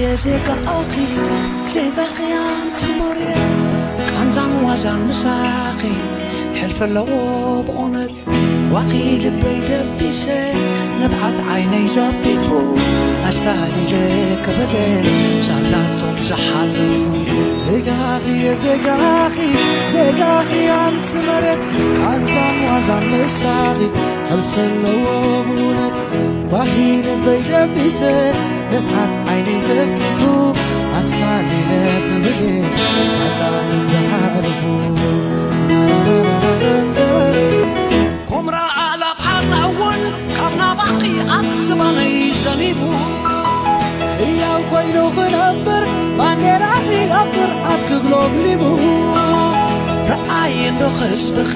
የዜጋኣኺ ዜጋኺ ኣንቲ መሬት ቃንዛን ዋዛን ምሳኺ ሕልፊ ኣለዎ ብእውነት ዋኺ ልበይ ደቢሰ ንብዓት ዓይነይ ዘፊፉ ኣስታሊለ ክብለ ሳላቶም ዝሓልፉ ዜጋኺ የዜጋኺ ዜጋኺ ኣንቲ መሬት ቃንዛን ዋዛን ምሳኺ ሕልፊ ኣለዎ ብእውነት ኳሂ ልበይ ደቢሰ ንብዓት ዓይነይ ዘፊፉ ኣስታሊለ ክብለ ሳላቶም ዝሓልፉ ኩምራ ኣላብ ሓፃውን ካብ ናባኺ ኣብ ዝባነይ ዘኒቡ ህያው ኮይኑ ክነብር ባንዴራኺ ኣብ ግርዓት ክግሎብሊቡ ረኣየ እንዶ ህዝብኺ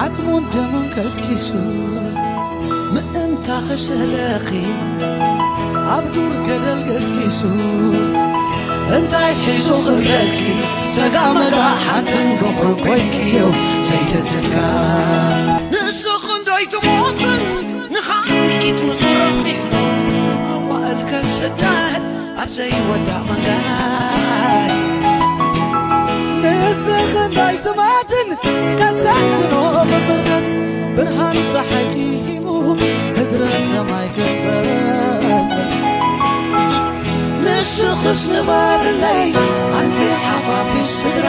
ዓፅሙን ደሙን ከስኪሱ ምእንታ ክስእለኺ ኣብ ዱር ገደል ገስጊሱ እንታይ ሒዙ ክብለልኪ ሰጋ መጋ ሓትን በኹሪ ኮይንክዮ ዘይትትካ ንስኺ እንዶ ኣይትሞትን ንኻልኢት ምዕረፍቲ ኣዋእል ከስደድ ኣብ ዘይወዳእ መንገድ ንስኺ እንዶ ኣይትማትን ከስተንትኖ ብምረት ብርሃን ፀሓይ ቂሂሙ ምድረ ሰማይ ከፀል ንስኽስ ንበርለይ ኣንቲ ሓፋፊሽ ስድራ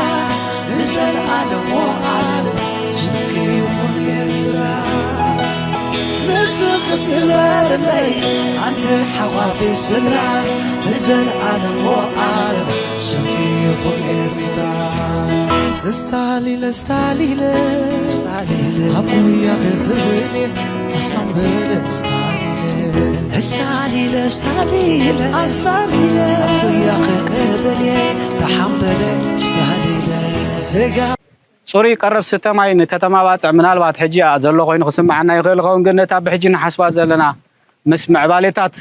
ንዘለኣለም ወኣል ስምኪ ይኹን ኤርትራ ንስኽስ ንበርለይ ኣንቲ ሓፋፊሽ ስድራ ንዘለኣለም ወኣል ስምኪ ይኹን ኤርትራ እስታሊለ እስታሊለ እስታሊለ ኣብ ጉያኺ ክህልየ ተሓምበለ እስታሊለ እስታሊለ እስታሊለ ኣስታሊለ ኣብ ጉያኺ ክብልየ ተሓምበለ እስታሊለ ዜጋ ፅሩይ ቀረብ ስተ ማይ ንከተማ ባፅዕ ምናልባት ሕጂ ዘሎ ኮይኑ ክስምዓና ይኽእል ይኸውን፣ ግን ነታ ብሕጂ ንሓስባ ዘለና ምስ ምዕባሌታት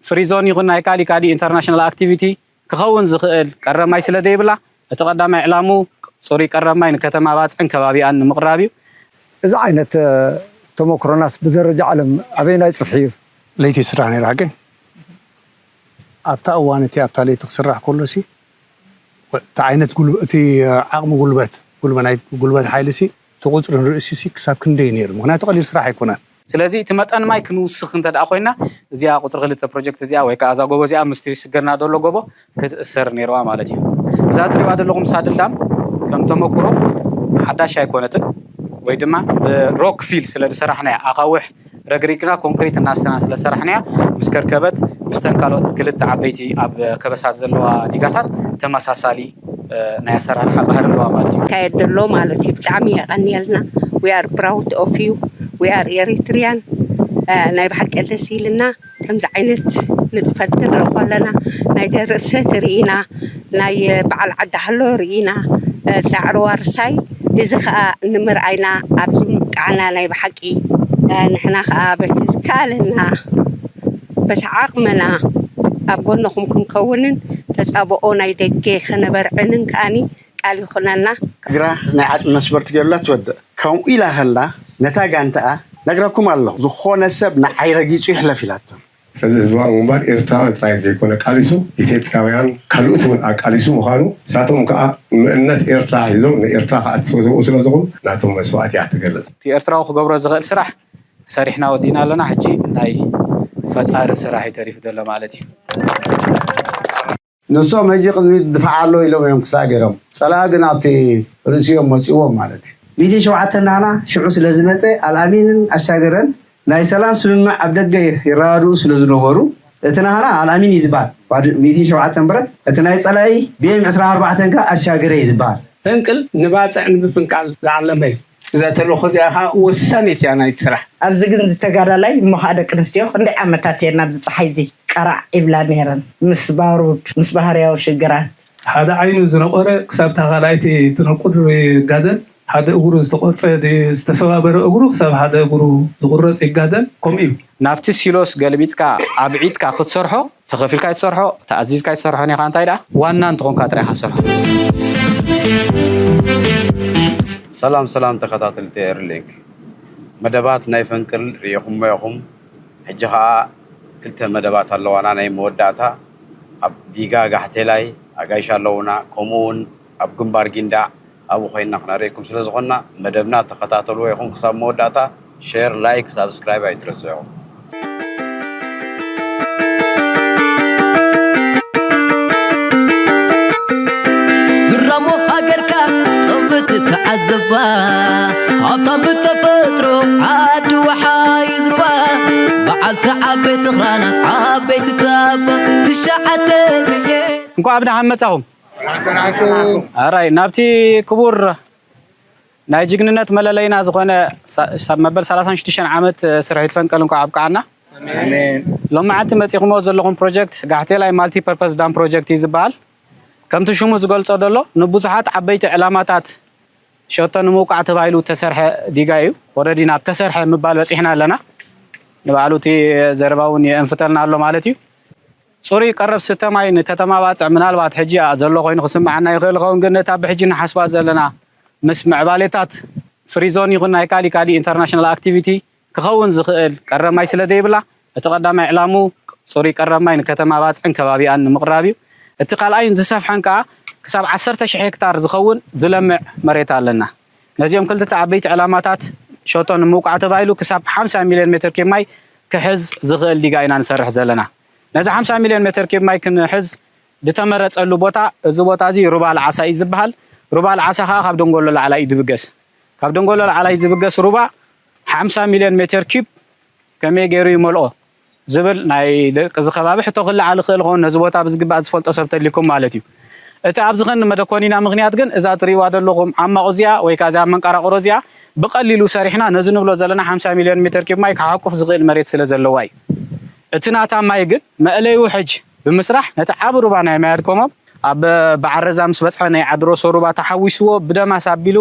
ፍሪዞን ይኹን ናይ ካሊእ ካሊእ ኢንተርናሽናል ኣክቲቪቲ ክኸውን ዝኽእል ቀረብ ማይ ስለ ዘይብላ፣ እቲ ቀዳማይ ዕላምኡ ፅሩይ ቀረብ ማይ ንከተማ ባፅዕን ከባቢኣን ንምቕራብ እዩ። እዚ ዓይነት ተመክሮናስ ብደረጃ ዓለም ኣበየናይ ፅፍሒ እዩ? ለይቲ ይስራሕ ነይሩ ሓቀይ። ኣብታ እዋን እቲ ኣብታ ለይቲ ክስራሕ ከሎ ሲ እቲ ዓይነት እቲ ዓቕሚ ጉልበት ጉልበ ናይ ጉልበት ሓይሊ ሲ እቲ ቁፅሪ ንርእሲ ሲ ክሳብ ክንደይ ነይሩ? ምክንያቱ ቀሊል ስራሕ ኣይኮነን። ስለዚ እቲ መጠን ማይ ክንውስኽ እንተ ደኣ ኮይና እዚኣ ቁፅሪ ክልተ ፕሮጀክት እዚኣ ወይ ከዓ እዛ ጎቦ እዚኣ ምስቲ ስግርና ዘሎ ጎቦ ክትእሰር ነይርዋ ማለት እዩ። እዛ እትሪእዋ ዘለኹም ሳድል ዳም ከም ተመኩሮ ሓዳሽ ኣይኮነትን ወይ ድማ ብሮክ ፊል ስለ ዝሰራሕናያ ኣኻውሕ ረግሪግና ኮንክሪት እናስተና ስለ ዝሰራሕናያ ምስ ከርከበት ምስተን ካልኦት ክልተ ዓበይቲ ኣብ ከበሳ ዘለዋ ዲጋታት ተመሳሳሊ ናይ ኣሰራርሓ ባህሪ ኣለዋ ማለት እዩ። ይካየድ ዘሎ ማለት እዩ። ብጣዕሚ የቐንየልና። We are proud of you. We are Eritrean. ናይ ብሓቂ ደስ ኢልና ከምዚ ዓይነት ንጥፈት ክንርኢ ከለና ናይ ደርሰት ርኢና ናይ በዓል ዓዲ ሃሎ ርኢና ፃዕሪ ዋርሳይ እዚ ከዓ ንምርኣይና ኣብዚ ምብቃዕና ናይ ብሓቂ ንሕና ከዓ በቲ ዝከኣለና በቲ ዓቕምና ኣብ ጎንኹም ክንከውንን ተፃብኦ ናይ ደገ ከነበርዕንን ከኣኒ ቃል ይኹነና። እግራ ናይ ዓጽሚ መስበርቲ ገይሩላ ትወድእ። ከምኡ ኢላ ከላ ነታ ጋንታኣ ነግረኩም ኣለኹ ዝኾነ ሰብ ንዓይ ረጊጹ ይሕለፍ ኢላቶም። ሕዚ ህዝባዊ ግንባር ኤርትራውያን ጥራይ ዘይኮነ ቃሊሱ፣ ኢትዮጵያውያን ካልኦት እውን ኣቃሊሱ ምዃኑ፣ ንሳቶም ከኣ ምእነት ኤርትራ ሒዞም ንኤርትራ ከኣ ዝሰውኡ ስለ ዝኾኑ፣ ናቶም መስዋእቲ እያ ትገልጽ። እቲ ኤርትራዊ ክገብሮ ዝኽእል ስራሕ ሰሪሕና ወዲእና ኣለና። ሕጂ ናይ ፈጣሪ ስራሕ እዩ ተሪፉ ዘሎ ማለት እዩ። ንሶም ሕጂ ቅድሚት ድፋዕ ኣሎ ኢሎም እዮም ክሳእ ገይሮም። ጸላኢ ግን ኣብቲ ርእሲኦም መጺእዎም ማለት እዩ። ሚእትን ሸውዓተን ናህና ሽዑ ስለ ዝመጸ ኣልኣሚንን ኣሻገረን ናይ ሰላም ስምምዕ ኣብ ደገ ይረዳድኡ ስለ ዝነበሩ እቲ ናህና ኣልኣሚን እዩ ዝበሃል። ሚእትን ሸውዓተን ብረት እቲ ናይ ጸላኢ ቢኤም ዕስራን ኣርባዕተን ከኣ ኣሻገረ እዩ ዝበሃል። ፈንቅል ንባጽዕ ንምፍንቃል ዝዓለመ እዩ። እዛ ተልእኾ እዚኣ ኸኣ ወሳኒት እያ ናይቲ ስራሕ። ኣብዚ ግን እዚ ተጋዳላይ እሞ ኸኣ ደቂ ኣንስትዮ ክንደይ ዓመታት እየን ኣብዚ ጸሓይ እዚ ቀራዕ ይብላ ነይረን ምስ ባሩድ ምስ ባህርያዊ ሽግራት። ሓደ ዓይኑ ዝነቖረ ክሳብ እታ ካልኣይቲ ትነቁር ይጋደል፣ ሓደ እግሩ ዝተቖርጸ ዝተሰባበረ እግሩ ክሳብ ሓደ እግሩ ዝቑረጽ ይጋደል፣ ከምኡ እዩ። ናብቲ ሲሎስ ገልቢጥካ ኣብዒጥካ ክትሰርሖ ተኸፊልካ ኣይትሰርሖ፣ ተኣዚዝካ ኣይትሰርሖን ኢኻ። እንታይ ደኣ ዋና እንተኾንካ ጥራይ ኢኻ ትሰርሖ። ሰላም ሰላም ተኸታተልቲ ኤርሊንክ መደባት ናይ ፈንቅል ርኢኹሞ ኢኹም። ሕጂ ኸኣ ክልተ መደባት ኣለዋና ናይ መወዳእታ ኣብ ዲጋ ጋሕቴላይ ኣጋይሽ ኣለውና። ከምኡ እውን ኣብ ግንባር ጊንዳዕ ኣብኡ ኮይንና ክነርእየኩም ስለ ዝኾንና፣ መደብና ተኸታተልዎ ይኹን። ክሳብ መወዳእታ ሼር፣ ላይክ፣ ሳብስክራይብ ኣይትረስዑ። ዝራሞ ሃገርካ ጥብት ትዓዘባ፣ ሃብታም ብተፈጥሮ ዓዲ ወሓይዝ ሩባ፣ በዓልቲ ዓበይቲ ኽራናት ዓበይቲ ታባ፣ ትሽዓተ ብሄር። እንኳዕ ብደሓን መጻኹም። ኣራይ ናብቲ ክቡር ናይ ጅግንነት መለለይና ዝኾነ ሳ- ሳ- መበል ሰላሳን ሽዱሽተን ዓመት ስርሒት ፈንቅል እንኳዕ ኣብቅዓና። ሎማዓንቲ መጺኹምዎ ዘለኹም ፕሮጀክት ጋሕቴላይ ማልቲ ፐርፐስ ዳም ፕሮጀክት እዩ ዝበሃል። ከምቲ ሽሙ ዝገልጾ ዘሎ ንብዙሓት ዓበይቲ ዕላማታት ሸቶ ንምውቃዕ ተባሂሉ ተሰርሐ ዲጋ እዩ። ኦረዲ ናብ ተሰርሐ ምባል በጺሕና ኣለና። ንባዕሉ እቲ ዘረባ እውን የእንፍተልና ኣሎ ማለት እዩ። ጽሩይ ቀረብ ስተ ማይ ንከተማ ባጽዕ ምናልባት ሕጂ ዘሎ ኮይኑ ክስምዓና ይኽእል ይኸውን፣ ግን ነታ ብሕጂ ንሓስባ ዘለና ምስ ምዕባሌታት ፍሪዞን ይኹን ናይ ካሊ ካሊ ኢንተርናሽናል ኣክቲቪቲ ክኸውን ዝኽእል ቀረብ ማይ ስለ ዘይብላ እቲ ቀዳማይ ዕላሙ ጽሩይ ቀረብ ማይ ንከተማ ባጽዕን ከባቢኣን ንምቕራብ እዩ። እቲ ካልኣይን ዝሰፍሐን ከዓ ክሳብ ዓሰርተ ሽሕ ሄክታር ዝኸውን ዝለምዕ መሬት ኣለና። ነዚኦም ክልተ ዓበይቲ ዕላማታት ሸቶ ንምውቃዕ ተባሂሉ ክሳብ ሓምሳ ሚልዮን ሜትር ኪብ ማይ ክሕዝ ዝኽእል ዲጋ ኢና ንሰርሕ ዘለና። ነዚ ሓምሳ ሚልዮን ሜትር ኪብ ማይ ክንሕዝ ዝተመረፀሉ ቦታ፣ እዚ ቦታ እዚ ሩባ ለዓሳ እዩ ዝበሃል። ሩባ ለዓሳ ከዓ ካብ ደንጎሎ ላዕላይ እዩ ዝብገስ። ካብ ደንጎሎ ላዕላይ ዝብገስ ሩባ ሓምሳ ሚልዮን ሜትር ኪብ ከመይ ገይሩ ይመልኦ ዝብል ናይ ደቂ እዚ ከባቢ ሕቶ ክለዓል ይኽእል ይኸውን። ነዚ ቦታ ብዝግባእ ዝፈልጦ ሰብ ተሊኩም ማለት እዩ። እቲ ኣብዚ ኸን መደኮኒና ምኽንያት ግን እዛ ትሪእዋ ዘለኹም ዓማቑ እዚኣ ወይ ከዓ እዚኣ መንቀራቕሮ እዚኣ ብቐሊሉ ሰሪሕና ነዚ ንብሎ ዘለና ሓምሳ ሚልዮን ሜትር ኪብ ማይ ክሓቁፍ ዝኽእል መሬት ስለ ዘለዋ እዩ። እቲ ናታ ማይ ግን መእለዩ ሕጅ ብምስራሕ ነቲ ዓቢ ሩባ ናይ ማይ ኣድኮሞም ኣብ በዓረዛ ምስ በጽሐ ናይ ዓድሮሶ ሩባ ተሓዊስዎ ብደማስ ኣቢሉ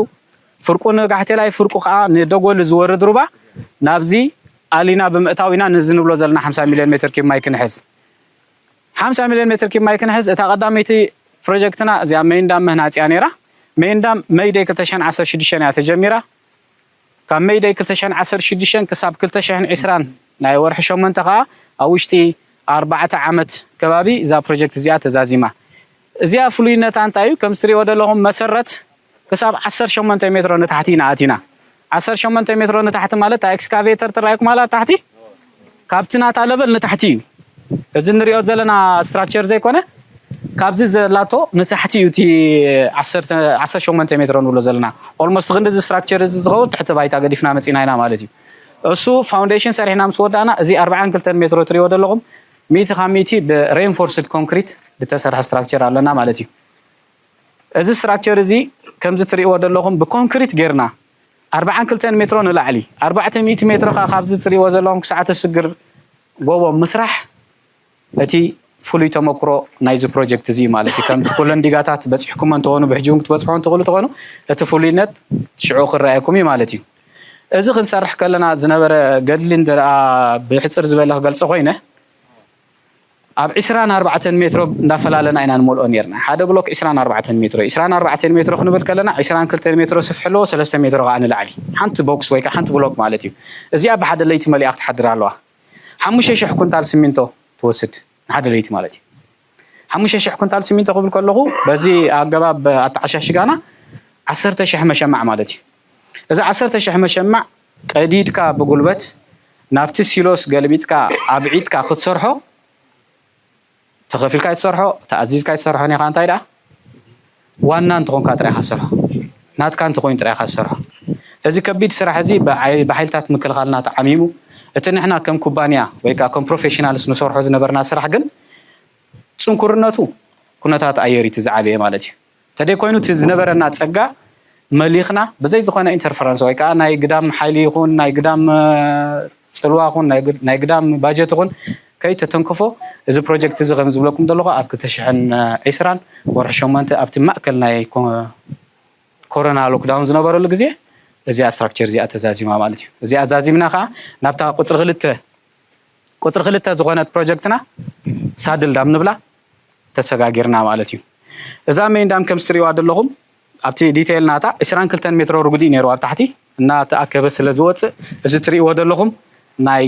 ፍርቁ ንጋሕቴላይ ፍርቁ ከዓ ንደጎል ዝወርድ ሩባ ናብዚ ኣሊና ብምእታው ኢና ነዚ ንብሎ ዘለና ሓምሳ ሚልዮን ሜትር ኪብ ማይ ክንሕዝ። ሓምሳ ሚልዮን ሜትር ኪብ ማይ ክንሕዝ እታ ቀዳመይቲ ፕሮጀክትና እዚኣ ሜይን ዳም ምህናፅ እያ ነይራ። ሜይን ዳም መይደይ ክልተ ሽሕን ዓሰርተ ሽዱሽተን እያ ተጀሚራ። ካብ መይደይ ክልተ ሽሕን ዓሰርተ ሽዱሽተን ክሳብ ክልተ ሽሕን ዕስራን ናይ ወርሒ ሸሞንተ ከዓ ኣብ ውሽጢ ኣርባዕተ ዓመት ከባቢ እዛ ፕሮጀክት እዚኣ ተዛዚማ። እዚኣ ፍሉይነታ እንታይ እዩ? ከም ትሪእዎ ዘለኹም መሰረት ክሳብ ዓሰርተ ሸሞንተ ሜትሮ ንታሕቲ ኢና ኣቲና። ዓሰርተ ሸሞንተ ሜትሮ ንታሕቲ ማለት እታ ኤክስካቬተር ትረኣየኩም ኣላ ኣብ ታሕቲ? ካብቲ ናታ ለቨል ንታሕቲ እዩ። እዚ ንሪኦ ዘለና ስትራክቸር ዘይኮነ ካብዚ ዘላቶ ንታሕቲ እዩ እቲ ዓሰርተ ዓሰርተ ሸሞንተ ሜትሮ ንብሎ ዘለና። ኦልሞስት ክንዲ እዚ ስትራክቸር እዚ ዝኸውን ትሕቲ ባይታ ገዲፍና መፂና ኢና ማለት እዩ። እሱ ፋውንዴሽን ሰሪሕና ምስ ወዳእና እዚ ኣርብዓን ክልተን ሜትሮ ትሪእዎ ዘለኹም ሚእቲ ካብ ሚእቲ ብሬንፎርስድ ኮንክሪት ዝተሰርሐ ስትራክቸር ኣለና ማለት እዩ። እዚ ስትራክቸር እዚ ከምዚ ትሪእዎ ዘለኹም ብኮንክሪት ጌርና ኣርብዓን ክልተን ሜትሮ ንላዕሊ ኣርባዕተ ሚእቲ ሜትሮ ከዓ ካብዚ ትሪእዎ ዘለኹም ክሳዕ እቲ ስግር ጎቦ ምስራሕ እቲ ፍሉይ ተመክሮ ናይዚ ፕሮጀክት እዚ እዩ ማለት እዩ። ከምቲ ኩለን ዲጋታት በፂሕኩሞ እንትኾኑ ብሕጂ እውን ክትበፅሖ እንትኽእሉ ትኾኑ እቲ ፍሉይነት ሽዑ ክረኣየኩም እዩ ማለት እዩ። እዚ ክንሰርሕ ከለና ዝነበረ ገድሊ እንተ ደኣ ብሕፅር ዝበለ ክገልፆ ኮይነ ኣብ ዕስራን ኣርባዕተን ሜትሮ እንዳፈላለና ኢና ንመልኦ ነርና። ሓደ ብሎክ ዕስራን ኣርባዕተን ሜትሮ እዩ። ዕስራን ኣርባዕተን ሜትሮ ክንብል ከለና ዕስራን ክልተን ሜትሮ ስፍሒ ኣለዎ፣ ሰለስተ ሜትሮ ከዓ ንላዕሊ። ሓንቲ ቦክስ ወይ ከዓ ሓንቲ ብሎክ ማለት እዩ። እዚኣ ብሓደ ለይቲ መሊኣ ክትሓድር ኣለዋ። ሓሙሽተ ሽሕ ኩንታል ሲሚንቶ ትወስድ ንሓደ ለይቲ ማለት እዩ። ሓሙሽተ ሽሕ ኩንታል ሲሚንቶ ክብል ከለኹ በዚ ኣገባብ ኣተዓሻሽጋና ዓሰርተ ሽሕ መሸማዕ ማለት እዩ። እዚ ዓሰርተ ሽሕ መሸማዕ ቀዲድካ ብጉልበት ናብቲ ሲሎስ ገልቢጥካ ኣብዒጥካ ክትሰርሖ ተኸፊልካ ኣይትሰርሖ፣ ተኣዚዝካ ኣይትሰርሖን ኢኻ። እንታይ ደኣ ዋና እንተኾንካ ጥራይ ኢኻ ትሰርሖ፣ ናትካ እንተኾይኑ ጥራይ ኢኻ ትሰርሖ። እዚ ከቢድ ስራሕ እዚ ብዓይ- ብሓይልታት ምክልኻልና ተዓሚሙ እቲ ንሕና ከም ኩባንያ ወይ ከዓ ከም ፕሮፌሽናልስ ንሰርሖ ዝነበርና ስራሕ ግን ፅንኩርነቱ ኩነታት ኣየር እዩ እቲ ዝዓበየ ማለት እዩ። ተደይኮይኑ እቲ ዝነበረና ፀጋ መሊኽና ብዘይ ዝኾነ ኢንተርፈረንስ ወይ ከዓ ናይ ግዳም ሓይሊ ይኹን ናይ ግዳም እ፣ ፅልዋ ይኹን ናይ ግድ- ናይ ግዳም ባጀት ይኹን ከይተተንከፎ እዚ ፕሮጀክት እዚ ከም ዝብለኩም ዘለኹ ኣብ ክልተ ሽሕን ዕስራን ወርሒ ሸሞንተ ኣብቲ ማእከል ናይ ኮ- ኮሮና ሎክዳውን ዝነበረሉ ግዜ እዚኣ ስትራክቸር እዚኣ ተዛዚማ ማለት እዩ። እዚኣ ዛዚምና ከዓ ናብታ ቁፅሪ ክልተ ቁፅሪ ክልተ ዝኾነት ፕሮጀክትና ሳድል ዳም ንብላ ተሰጋጊርና ማለት እዩ። እዛ ሜን ዳም ከም ዝትሪእዋ ዘለኹም ኣብቲ ዲቴይል ናታ ዕስራን ክልተን ሜትሮ ርጉዲ እዩ ነይሩ ኣብ ታሕቲ እናተኣከበ ስለ ዝወፅእ እዚ ትሪእዎ ዘለኹም ናይ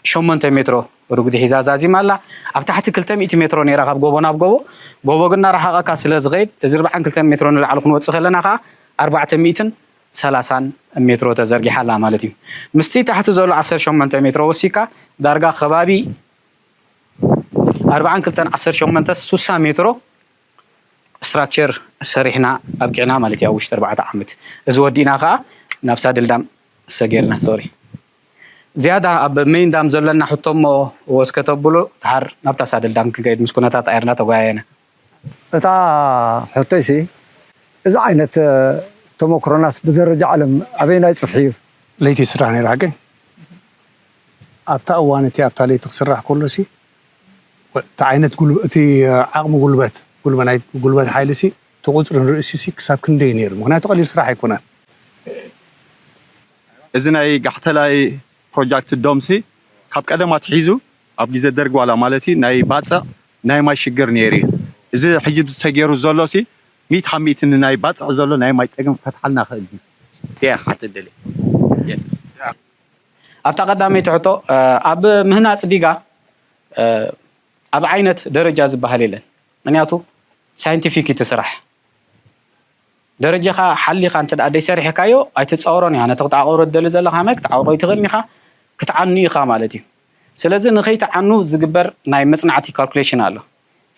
ሸሞንተ ሜትሮ ብርጉዲ ሒዛ ዛዚማ ኣላ። ኣብ ታሕቲ ክልተ ሚእቲ ሜትሮ ነይራ ካብ ጎቦ ናብ ጎቦ። ጎቦ ግን እናረሓቐካ ስለ ዝኸይድ፣ እዚ ኣርባዓን ክልተን ሜትሮ ንላዕሊ ክንወጽእ ከለና ከኣ ኣርባዕተ ሚእትን ሰላሳን ሜትሮ ተዘርጊሓ ኣላ ማለት እዩ። ምስቲ ታሕቲ ዘሎ ዓሰርተ ሸሞንተ ሜትሮ ወሲካ ዳርጋ ከባቢ ኣርባዓን ክልተን ዓሰርተ ሸሞንተ ሱሳ ሜትሮ ስትራክቸር ሰሪሕና ኣብቂዕና ማለት እዩ ኣብ ውሽጢ ኣርባዕተ ዓመት። እዚ ወዲእና ከኣ ናብ ሳድል ዳም ሰጊርና። ሶሪ፣ ዝያዳ ኣብ ሜይን ዳም ዘሎና ሕቶ እሞ ወስ ከተብሉ ድሓር ናብታ ሳድል ዳም ክንከይድ ምስ ኩነታት ኣየርና ተጓያየና። እታ ሕቶይሲ እዚ ዓይነት ተመክሮናስ ብደረጃ ዓለም ኣበይናይ ጽፍሒ እዩ? ለይቲ ይስራሕ ነይሩ ሓቂ ኣብታ እዋን እቲ ኣብታ ለይቲ ክስራሕ ከሎሲ እቲ ዓይነት እቲ ዓቕሚ ጉልበት ጉልበት ናይ ጉልበት ሓይሊ ሲ እቲ ቁፅሪ ንርእሲ ሲ ክሳብ ክንደይ ነይሩ? ምክንያቱ ቀሊል ስራሕ ኣይኮነን። እዚ ናይ ጋሕተላይ ፕሮጃክት ዶምሲ ካብ ቀደም ኣትሒዙ ኣብ ግዜ ደርግ ዋላ ማለት እዩ ናይ ባፅዕ ናይ ማይ ሽግር ነይሩ እዩ። እዚ ሕጂ ተገይሩ ዘሎ ሲ ሚእቲ ካብ ሚእቲ ንናይ ባፅዕ ዘሎ ናይ ማይ ፀገም ክፈትሓልና ክእል ድዩ? እያ ሓትት ደሊ ኣብታ ቀዳመይቲ ሕቶ ኣብ ምህናፅ ዲጋ ኣብ ዓይነት ደረጃ ዝበሃል የለን። ምክንያቱ ሳይንቲፊክ እቲ ስራሕ ደረጃኻ ሓሊኻ እንተ ደኣ ደይሰሪሕካዮ ኣይትፃወሮን ኢኻ። ነቲ ክትዓቆሮ ትደሊ ዘለኻ ማይ ክትዓቆሮ ኣይትኽእልን ኢኻ፣ ክትዓኑ ኢኻ ማለት እዩ። ስለዚ ንኸይትዓኑ ዝግበር ናይ መፅናዕቲ ካልኩሌሽን ኣሎ።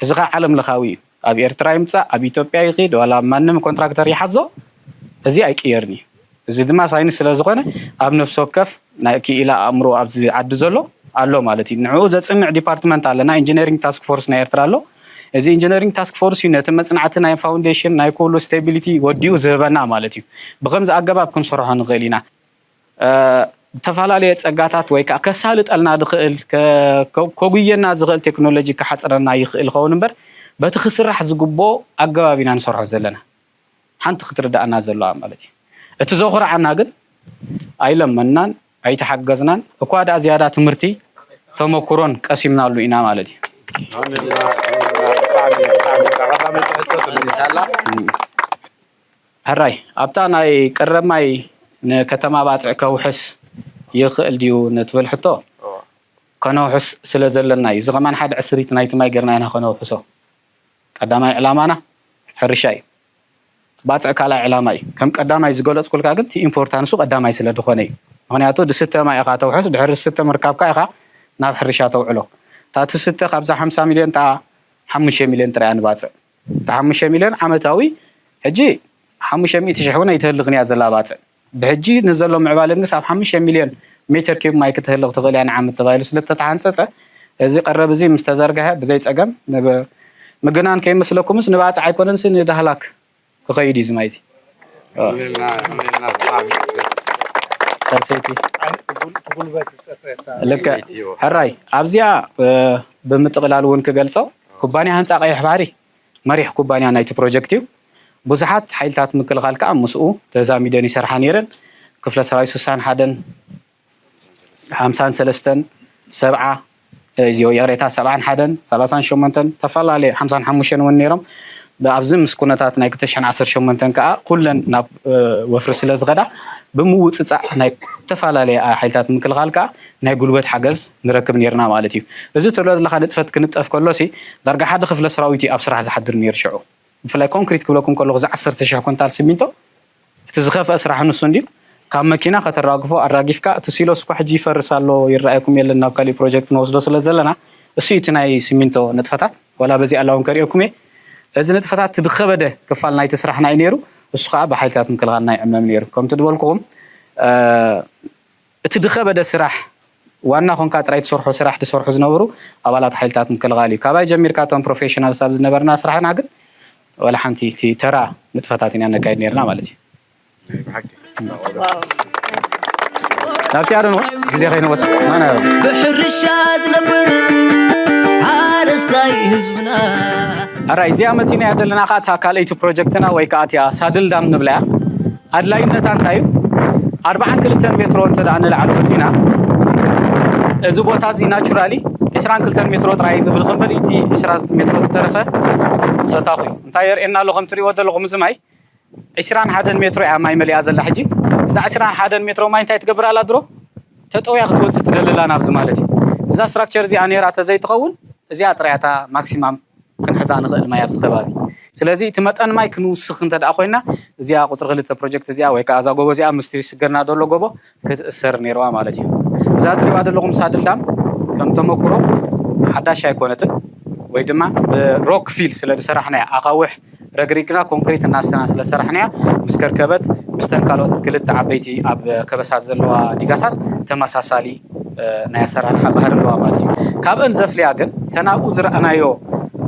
እዚ ኸዓ ዓለም ለኻዊ እዩ። ኣብ ኤርትራ ይምፃእ፣ ኣብ ኢትዮጵያ ይኺድ፣ ዋላ ኣብ ማንም ኮንትራክተር ይሓዞ፣ እዚ ኣይቅየርን እዩ። እዚ ድማ ሳይንስ ስለ ዝኾነ ኣብ ነፍሲ ወከፍ ናይ ክኢላ ኣእምሮ ኣብዚ ዓዲ ዘሎ ኣሎ ማለት እዩ። ንዕኡ ዘፅንዕ ዲፓርትመንት ኣለና፣ ኢንጂነሪንግ ታስክ ፎርስ ናይ ኤርትራ ኣሎ። እዚ ኢንጂነሪንግ ታስክ ፎርስ እዩ ነቲ መፅናዕቲ ናይ ፋውንዴሽን ናይ ኩሉ ስቴቢሊቲ ወዲኡ ዝህበና ማለት እዩ። ብከምዚ ኣገባብ ክንሰርሖ ንኽእል ኢና። ዝተፈላለየ ፀጋታት ወይ ከዓ ከሳልጠልና ዝኽእል ከጉየና ዝኽእል ቴክኖሎጂ ክሓፅረና ይኽእል ይኸውን እምበር በቲ ክስራሕ ዝግብኦ ኣገባብ ኢና ንሰርሖ ዘለና። ሓንቲ ክትርዳእና ዘለዋ ማለት እዩ። እቲ ዘኹርዓና ግን ኣይለመንናን ኣይተሓገዝናን እኳ ደኣ ዝያዳ ትምህርቲ ተመኩሮን ቀሲምናሉ ኢና ማለት እዩ። ሕራይ ኣብታ ናይ ቀረብ ማይ ንከተማ ባፅዕ ከውሕስ ይኽእል ድዩ ንትብል ሕቶ ከነውሕስ ስለ ዘለና እዩ። እዚ ከማን ሓደ ዕስሪት ናይቲ ማይ ገርና ኢና ከነውሕሶ። ቀዳማይ ዕላማና ሕርሻ እዩ። ባፅዕ ካልኣይ ዕላማ እዩ። ከም ቀዳማይ ዝገለፅኩልካ ግን እቲ ኢምፖርታንሱ ቀዳማይ ስለ ዝኾነ እዩ። ምክንያቱ ዝስተ ማይ ኢኻ ተውሕስ፣ ድሕሪ ዝስተ ምርካብካ ኢኻ ናብ ሕርሻ ተውዕሎ። እታ ትስተ ካብዛ ሓምሳ ሚልዮን እታ ሓሙሽተ ሚልዮን ጥራይ እያ ንባፅዕ። እታ ሓሙሽተ ሚልዮን ዓመታዊ ሕጂ ሓሙሽተ ሚእቲ ሽሕ እውን ኣይትህልኽን እያ ዘላ ባፅዕ። ብሕጂ ንዘሎ ምዕባለ ግን ክሳብ ሓሙሽተ ሚልዮን ሜትር ኪዩብ ማይ ክትህልኽ ትኽእል እያ ንዓመት ተባሂሉ ስለ እተተሓንፀፀ እዚ ቀረብ እዚ ምስ ተዘርግሐ ብዘይ ፀገም ምግናን ከይመስለኩምስ ንባፅዕ ኣይኮነንሲ ንዳህላክ ክኸይድ እዩ እዚ ማይ እዚ። ሰልሰይቲ ልክዕ ሕራይ ኣብዚኣ ብምጥቕላል እውን ክገልፆ ኩባንያ ህንፃ ቀይሕ ባሕሪ መሪሕ ኩባንያ ናይቲ ፕሮጀክት እዩ። ብዙሓት ሓይልታት ምክልኻል ከዓ ምስኡ ተዛሚደን ይሰርሓ ነይረን። ክፍለ ሰራዊት ስሳን ሓደን ሓምሳን ሰለስተን ሰብዓ ይቕሬታ ሰብዓን ሓደን ሰላሳን ሸሞንተን ተፈላለየ ሓምሳን ሓሙሽተን እውን ነይሮም። ኣብዚ ምስ ኩነታት ናይ ክልተ ሽሕን ዓሰርተ ሸሞንተን ከዓ ኩለን ናብ ወፍሪ ስለ ዝኸዳ ብምውፅፃዕ ናይ ዝተፈላለየ ሓይልታት ምክልኻል ከዓ ናይ ጉልበት ሓገዝ ንረክብ ነይርና ማለት እዩ። እዚ ትብሎ ዘለካ ንጥፈት ክንጠፍ ከሎሲ ዳርጋ ሓደ ክፍለ ሰራዊት እዩ ኣብ ስራሕ ዝሓድር ነይሩ ሽዑ። ብፍላይ ኮንክሪት ክብለኩም ከለኹ እዚ ዓሰርተ ሽሕ ኩንታል ሲሚንቶ እቲ ዝኸፍአ ስራሕ ንሱ እንድዩ። ካብ መኪና ከተራግፎ ኣራጊፍካ እቲ ሲሎስ እኳ ሕጂ ይፈርስ ኣሎ ይረኣየኩም የለን ናብ ካሊእ ፕሮጀክት ንወስዶ ስለ ዘለና እሱ እቲ ናይ ሲሚንቶ ንጥፈታት ዋላ በዚ ኣላ እውን ከርእየኩም እየ። እዚ ንጥፈታት እቲ ዝኸበደ ክፋል ናይቲ ስራሕና እዩ ነይሩ። እሱ ከዓ ብሓይልታት ምክልኻልና ይዕመም ነይሩ። ከምቲ ዝበልኩኹም እቲ ዝኸበደ ስራሕ ዋና ኮንካ ጥራይ ትሰርሖ ስራሕ ዝሰርሑ ዝነበሩ ኣባላት ሓይልታት ምክልኻል እዩ። ካባይ ጀሚርካ እቶም ፕሮፌሽናልስ ኣብ ዝነበርና ስራሕና ግን ዋላ ሓንቲ እቲ ተራ ንጥፈታት ኢና ነካይድ ነርና ማለት እዩ። ናብቲ ኣረን ግዜ ከይንወስድ ብሕርሻ ዝነብር ሓረስታይ ህዝብና ኣራይ እዚኣ መፂናያ ዘለና ከዓ እታ ካልኣይቲ ፕሮጀክትና ወይ ከዓ እቲኣ ሳድል ዳም ንብላ እያ። ኣድላይነታ እንታይ እዩ? ኣርባዓን ክልተን ሜትሮ እንተ ደኣ ንላዕሊ ወፂና እዚ ቦታ እዚ ናቹራሊ ዕስራን ክልተን ሜትሮ ጥራይ ዝብል እምበር እቲ ዕስራ ሜትሮ ዝተረፈ ሰታኹ እዩ። እንታይ የርእየና ኣሎ? ከም ትሪእዎ ዘለኹም እዚ ማይ ዕስራን ሓደን ሜትሮ እያ ማይ መሊኣ ዘላ። ሕጂ እዛ ዕስራን ሓደን ሜትሮ ማይ እንታይ ትገብር ኣላ? ድሮ ተጠውያ ክትወፅእ ትደሊ ኣላ ናብዚ ማለት እዩ። እዛ ስትራክቸር እዚኣ ነይራ ተዘይትኸውን፣ እዚኣ ጥራያታ ማክሲማም ክንሕዛ ንኽእል ማይ ኣብዚ ከባቢ። ስለዚ እቲ መጠን ማይ ክንውስኽ እንተ ደኣ ኮይና፣ እዚኣ ቁፅሪ ክልተ ፕሮጀክት እዚኣ ወይ ከዓ እዛ ጎቦ እዚኣ ምስቲ ስገርና ዘሎ ጎቦ ክትእሰር ነይርዋ ማለት እዩ። እዛ ትሪእዋ ዘለኹም ሳድል ዳም ከም ተመክሮ ሓዳሽ ኣይኮነትን፣ ወይ ድማ ብሮክ ፊል ስለ ዝሰራሕናያ፣ ኣኻውሕ ረግሪግና ኮንክሪት እናስተና ስለ ዝሰራሕናያ፣ ምስ ከርከበት፣ ምስተን ካልኦት ክልተ ዓበይቲ ኣብ ከበሳ ዘለዋ ዲጋታት ተመሳሳሊ ናይ ኣሰራርሓ ባህሪ ኣለዋ ማለት እዩ። ካብአን ዘፍልያ ግን ተናብኡ ዝረኣናዮ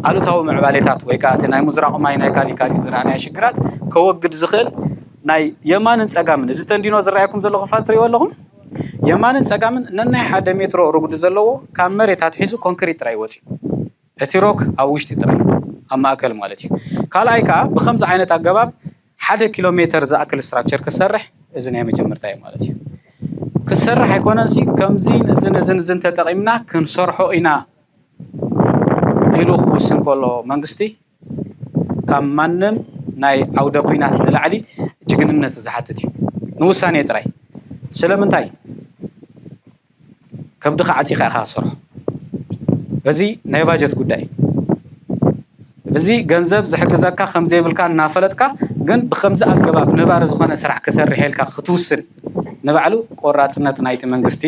ኣሉታዊ ምዕባሌታት ወይ ከዓ እቲ ናይ ምዝራቕ ማይ ናይ ካሊእ ካሊእ ዝረኣናዮ ሽግራት ከወግድ ዝኽእል ናይ የማንን ጸጋምን፣ እዚ ተንዲኖ ዝረኣየኩም ዘሎ ክፋል ትሪእዎ ኣለኹም። የማንን ጸጋምን ነናይ ሓደ ሜትሮ ርጉዲ ዘለዎ ካብ መሬት ኣትሒዙ ኮንክሪት ጥራይ ወፂኡ፣ እቲ ሮክ ኣብ ውሽጢ ጥራይ ኣብ ማእከል ማለት እዩ። ካልኣይ ከዓ ብከምዚ ዓይነት ኣገባብ ሓደ ኪሎ ሜትር ዝኣክል ስትራክቸር ክሰርሕ፣ እዚ ናይ መጀመርታ እዩ ማለት እዩ። ክሰርሕ ኣይኮነን ሲ፣ ከምዚ እዝን እዝን እዝን ተጠቒምና ክንሰርሖ ኢና ኢሉ ክውስን ከሎ መንግስቲ፣ ካብ ማንም ናይ ዓውደ ኲናት ንላዕሊ ጅግንነት ዝሓትት እዩ። ንውሳኔ ጥራይ። ስለምንታይ? ከብድኻ ዓፂኻ ኢኻ ትሰርሖ። እዚ ናይ ባጀት ጉዳይ። እዚ ገንዘብ ዝሕግዘካ ከም ዘይብልካ እናፈለጥካ፣ ግን ብከምዚ ኣገባብ ነባሪ ዝኾነ ስራሕ ክሰርሕ ኢልካ ክትውስን ንባዕሉ ቆራፅነት ናይቲ መንግስቲ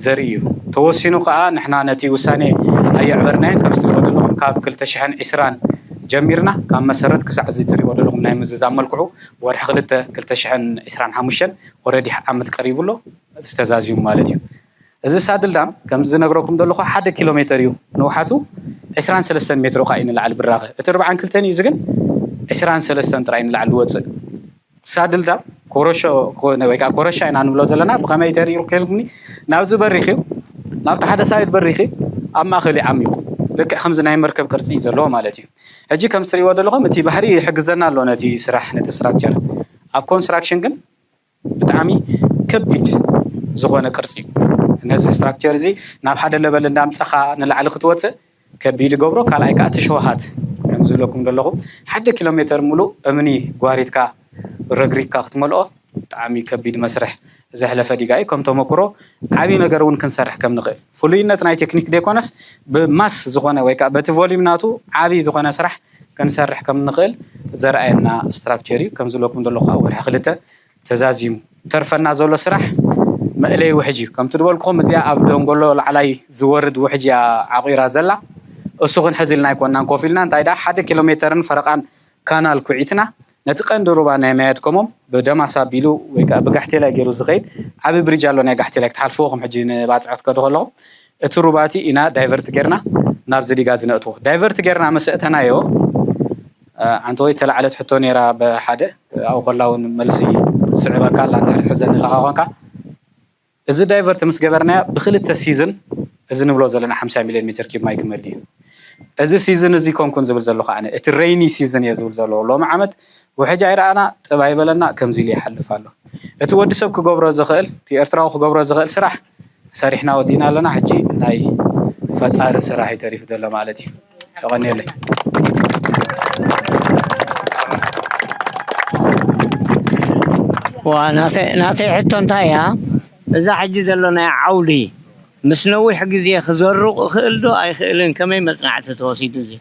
ዘርኢ እዩ። ተወሲኑ ከዓ ንሕና ነቲ ውሳኔ ኣየዕበርናዮን። ከም ትሪእዎ ዘለኹም ካብ ክልተ ሽሕን ዕስራን ጀሚርና፣ ካብ መሰረት ክሳዕ እዚ ትሪእዎ ዘለኹም ናይ ምዝዛም መልክዑ ወርሒ ክልተ ክልተ ሽሕን ዕስራን ሓሙሽተን ኦረዲ ዓመት ቀሪቡ ኣሎ። እዚ ተዛዚሙ ማለት እዩ። እዚ ሳድል ዳም ከም ዝነግረኩም ዘለኹ ሓደ ኪሎ ሜትር እዩ ንውሓቱ፣ ዕስራን ሰለስተን ሜትሮ ከዓ እዩ ንላዕሊ ብራኸ። እቲ ኣርባዓን ክልተን እዩ፣ እዚ ግን ዕስራን ሰለስተን ጥራይ ንላዕሊ ዝወፅእ። ሳድል ዳም ኮረሾ ኮነ ወይ ከዓ ኮረሻ ኢና ንብሎ ዘለና። ብኸመይ ተሪሩ ከልኩኒ፣ ናብዚ በሪኽ እዩ፣ ናብቲ ሓደ ሳይድ በሪኽ እዩ፣ ኣብ ማእኸል እዩ ዓሚቑ። ልክዕ ከምዚ ናይ መርከብ ቅርፂ እዩ ዘለዎ ማለት እዩ። ሕጂ ከም ትሪእዎ ዘለኹም እቲ ባህሪ ይሕግዘና ኣሎ ነቲ ስራሕ፣ ነቲ ስትራክቸር። ኣብ ኮንስትራክሽን ግን ብጣዕሚ ከቢድ ዝኾነ ቅርፂ እዩ። ነዚ ስትራክቸር እዚ ናብ ሓደ ለበል እንዳምፀኻ ንላዕሊ ክትወፅእ ከቢድ ይገብሮ። ካልኣይ ከዓ እቲ ሸውሃት ከም ዝብለኩም ዘለኹ ሓደ ኪሎ ሜትር ሙሉእ እምኒ ጓሪትካ ረግሪግካ ክትመልኦ ብጣዕሚ ከቢድ መስርሕ ዘሕለፈ ዲጋ እዩ። ከም ተመክሮ ዓብዪ ነገር እውን ክንሰርሕ ከም ንኽእል፣ ፍሉይነት ናይ ቴክኒክ ዘይኮነስ ብማስ ዝኾነ ወይ ከዓ በቲ ቮሊዩም ናቱ ዓብዪ ዝኾነ ስራሕ ክንሰርሕ ከም ንኽእል ዘርኣየና ስትራክቸር እዩ። ከም ዝብለኩም ዘለኹ ከዓ ወርሒ ክልተ ተዛዚሙ። ተርፈና ዘሎ ስራሕ መእለይ ውሕጅ እዩ። ከምቲ ዝበልኩኹም እዚኣ ኣብ ደንጎሎ ላዕላይ ዝወርድ ውሕጅ እያ ዓቑራ ዘላ። እሱ ክንሕዝ ኢልና ኣይኮንናን ኮፍ ኢልና፣ እንታይ ደኣ ሓደ ኪሎ ሜተርን ፈረቓን ካናል ኩዒትና፣ ነቲ ቀንዲ ሩባ ናይ ማያድከሞም ብደማስ ኣቢሉ ወይ ከዓ ብጋሕቴላይ ገይሩ ዝኸይድ ዓቢ ብሪጅ ኣሎ፣ ናይ ጋሕቴላይ ክትሓልፍዎ ከም ሕጂ ንባጽዕ ክትከዱ ከለኹም፣ እቲ ሩባ እቲ ኢና ዳይቨርት ጌርና ናብዚ ዲጋ ዝነእትዎ። ዳይቨርት ጌርና ምስ እተናዮ፣ እ፣ ኣንተ ወይ ተላዕለት ሕቶ ነይራ ብሓደ፣ ኣብኡ ከላ እውን መልሲ ትስዕበካ ኣላ፣ እንድሕር ትሕዘኒ ኣለኻ ኾንካ። እዚ ዳይቨርት ምስ ገበርናዮ ብክልተ ሲዝን እዚ ንብሎ ዘለና ሓምሳ ሚልዮን ሜትር ኪዩብ ማይ ክመልእ እዩ። እዚ ሲዝን እዚ ኮንኩን ዝብል ዘለኹ ኣነ፣ እቲ ሬይኒ ሲዝን እየ ዝብል ዘለኹ። ሎሚ ዓመት ውሕጅ ኣይረኣና፣ ጥብ ኣይበለና፣ ከምዚ ኢሉ ይሓልፍ ኣሎ። እቲ ወዲ ሰብ ክገብሮ ዝኽእል፣ እቲ ኤርትራዊ ክገብሮ ዝኽእል ስራሕ ሰሪሕና ወዲእና ኣለና። ሕጂ ናይ ፈጣሪ ስራሕ እዩ ተሪፉ ዘሎ ማለት እዩ። የቐንየለይ። ዋ፣ ናተይ ናተይ ሕቶ እንታይ እያ? እዛ ሕጂ ዘሎ ናይ ዓውዲ ምስ ነዊሕ ግዜ ክዘሩ ክኽእል ዶ ኣይኽእልን? ከመይ መጽናዕቲ ተወሲዱ እዚ?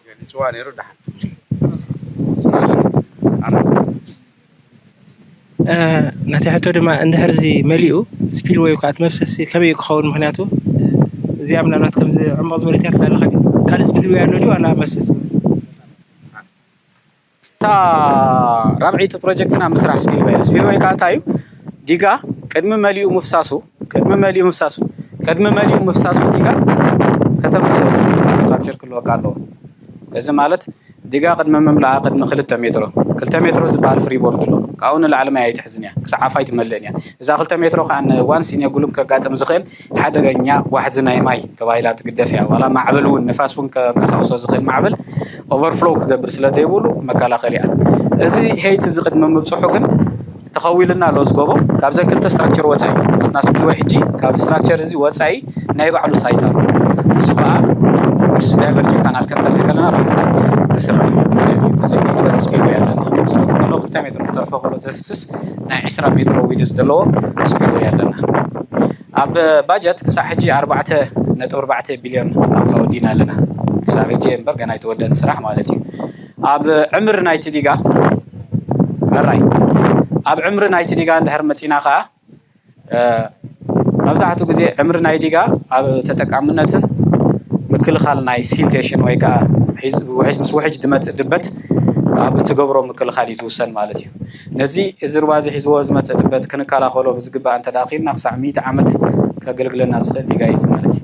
ገሊፅዋ ነይሩ። ደሓን ናተይ ሕቶ ድማ እንድሕር እዚ መሊኡ ስፒል ወይ ከዓ እቲ መፍሰሲ ከመይ እዩ ክኸውን? ምክንያቱ እዚኣ ምናልባት ከምዚ ዕምቕ ዝበለት እያ ትብላ ኣለኻ፣ ግን ካልእ ስፒል ወይ ኣሎ ድዩ ዋላ መፍሰሲ? እታ ራብዐይቲ ፕሮጀክትና ምስራሕ ስፒልወይ እያ። ስፒልወይ ከዓ እንታይ እዩ? ዲጋ ቅድሚ መሊኡ ምፍሳሱ ቅድሚ መሊኡ ምፍሳሱ ቅድሚ መሊኡ ምፍሳሱ ዲጋ ከተንፍሶ ስትራክቸር ክህልወካ ኣለዎ። እዚ ማለት ዲጋ ቅድሚ ምምላኣ ቅድሚ ክልተ ሜትሮ፣ ክልተ ሜትሮ ዝበሃል ፍሪ ቦርድ ኣሎ። ካብኡ ንላዕሊ ማይ ኣይትሕዝን እያ፣ ክሳብ ዓፋ ኣይትመልእን እያ። እዛ ክልተ ሜትሮ ከዓ ንዋንስ ኢን ጉሉም ከጋጥም ዝኽእል ሓደገኛ ዋሕዚ ናይ ማይ ተባሂላ ትግደፍ እያ። ዋላ ማዕበል እውን ንፋስ እውን ከንቀሳቕሶ ዝኽእል ማዕበል ኦቨርፍሎው ክገብር ስለ ዘይብሉ መከላኸሊ እያ። እዚ ሄይት እዚ ቅድሚ ምብፅሑ ግን ተኸዊልና ኣሎ ዝጎቦ ካብዘን ክልተ ስትራክቸር ወፃኢ ናትና ስፒልወይ ሕጂ ካብ ስትራክቸር እዚ ወፃኢ ናይ ባዕሉ ሳይት ኣሎ። እሱ ከዓ ምስ ዳይቨርጅን ካናል ክንሰርሕ ከለና ብሓንሳብ ዝስራሕ ተዘይኮነ ስፒልወይ ኣለና። ዝለኩ ከሎ ክልተ ሜትሮ ክተርፎ ከሎ ዘፍስስ ናይ ዕስራ ሜትሮ ዊድዝ ዘለዎ ስፒልወይ ኣለና። ኣብ ባጀት ክሳብ ሕጂ ኣርባዕተ ነጥቢ ኣርባዕተ ቢልዮን ናቕፋ ወዲና ኣለና። ክሳብ ሕጂ እምበር ገና ኣይተወደን ስራሕ ማለት እዩ። ኣብ ዕምር ናይቲ ዲጋ ሕራይ ኣብ ዕምር ናይቲ ዲጋ እንድሕር መፂና ከዓ መብዛሕትኡ ግዜ ዕምሪ ናይ ዲጋ ኣብ ተጠቃምነትን ምክልኻል ናይ ሲልቴሽን ወይ ከዓ ምስ ውሕጅ ዝመፅእ ድበት ኣብ እትገብሮ ምክልኻል እዩ ዝውሰን ማለት እዩ። ነዚ እዚ ርባዚ ሒዝዎ ዝመፅእ ድበት ክንከላኸሎ ብዝግባእ እንተደኣ ክኢልና ክሳዕ ሚእቲ ዓመት ከገልግለና ዝኽእል ዲጋ እዩ ማለት እዩ።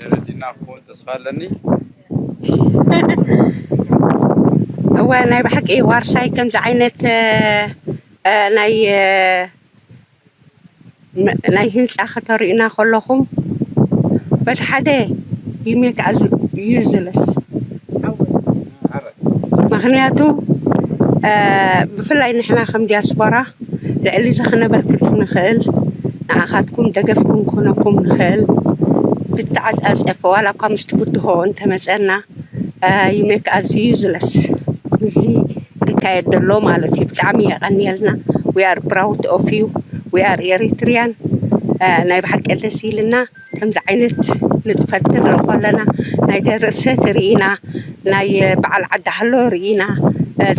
ደረጅና ክኸውን ተስፋ ኣለኒ። እወ ናይ ብሓቂ ዋርሳይ ከምዚ ዓይነት ናይ ናይ ህንፃ ከተርእዩና ከለኹም በቲ ሓደ you make us useless። ምክንያቱ ብፍላይ ንሕና ከም ዲያስፖራ ልዕሊ እዚ ክነበርክት ንኽእል ንዓኻትኩም ደገፍ ክንኮነኩም ንኽእል ብተዓፃፀፈ ዋላ እኳ ምስቲ ብድሆ እንተመፀና you make us useless። እዚ ዝካየድ ዘሎ ማለት እዩ። ብጣዕሚ የቐንየልና። We are proud of you. We are Eritrean. ናይ ብሓቂ ደስ ኢልና ከምዚ ዓይነት ንጥፈት ክንርኢ ከለና ናይ ደርሰት ርኢና ናይ በዓል ዓዲ ሃሎ ርኢና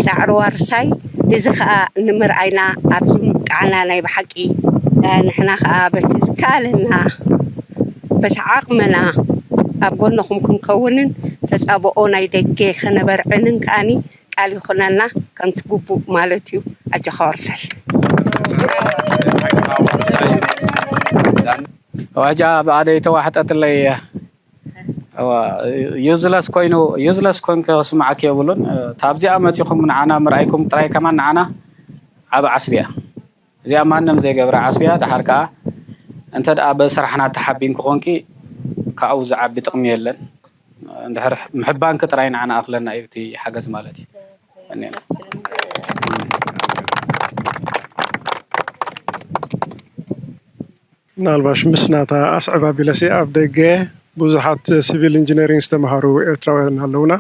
ፃዕሪ ዋርሳይ እዚ ከዓ ንምርኣይና ኣብዚ ምብቃዕና ናይ ብሓቂ ንሕና ከዓ በቲ ዝከኣለና በቲ ዓቕምና ኣብ ጎንኹም ክንከውንን ተፃብኦ ናይ ደገ ከነበርዕንን ከኣኒ ቃል ይኹነና ከምቲ ግቡእ ማለት እዩ። ኣጆኻ ወርሳይ። ዋጃ ብኣደይ ተዋሕጠትለይ እያ። እዋ፣ ዩዝለስ ኮይኑ ዩዝለስ ኮንከ ክስምዓክ የብሉን። ታብዚኣ መፂኹም ንዓና ምርኣይኩም ጥራይ ከማን ንዓና ዓብ ዓስቢ እያ። እዚኣ ማንም ዘይገብራ ዓስቢ እያ። ደሓር ከዓ እንተ ደኣ ብስራሕና ተሓቢንኪ ኮንኪ ካብኡ ዝዓቢ ጥቕሚ የለን። እንድሕር ምሕባንኪ ጥራይ ንዓና ኣኽለና እዩ እቲ ሓገዝ ማለት እዩ። እኔ ምናልባሽ ምስ ናታ ኣስዕብ ኣቢለሲ ኣብ ደገ ብዙሓት ሲቪል ኢንጂነሪንግ ዝተምሃሩ ኤርትራውያን ኣለውና።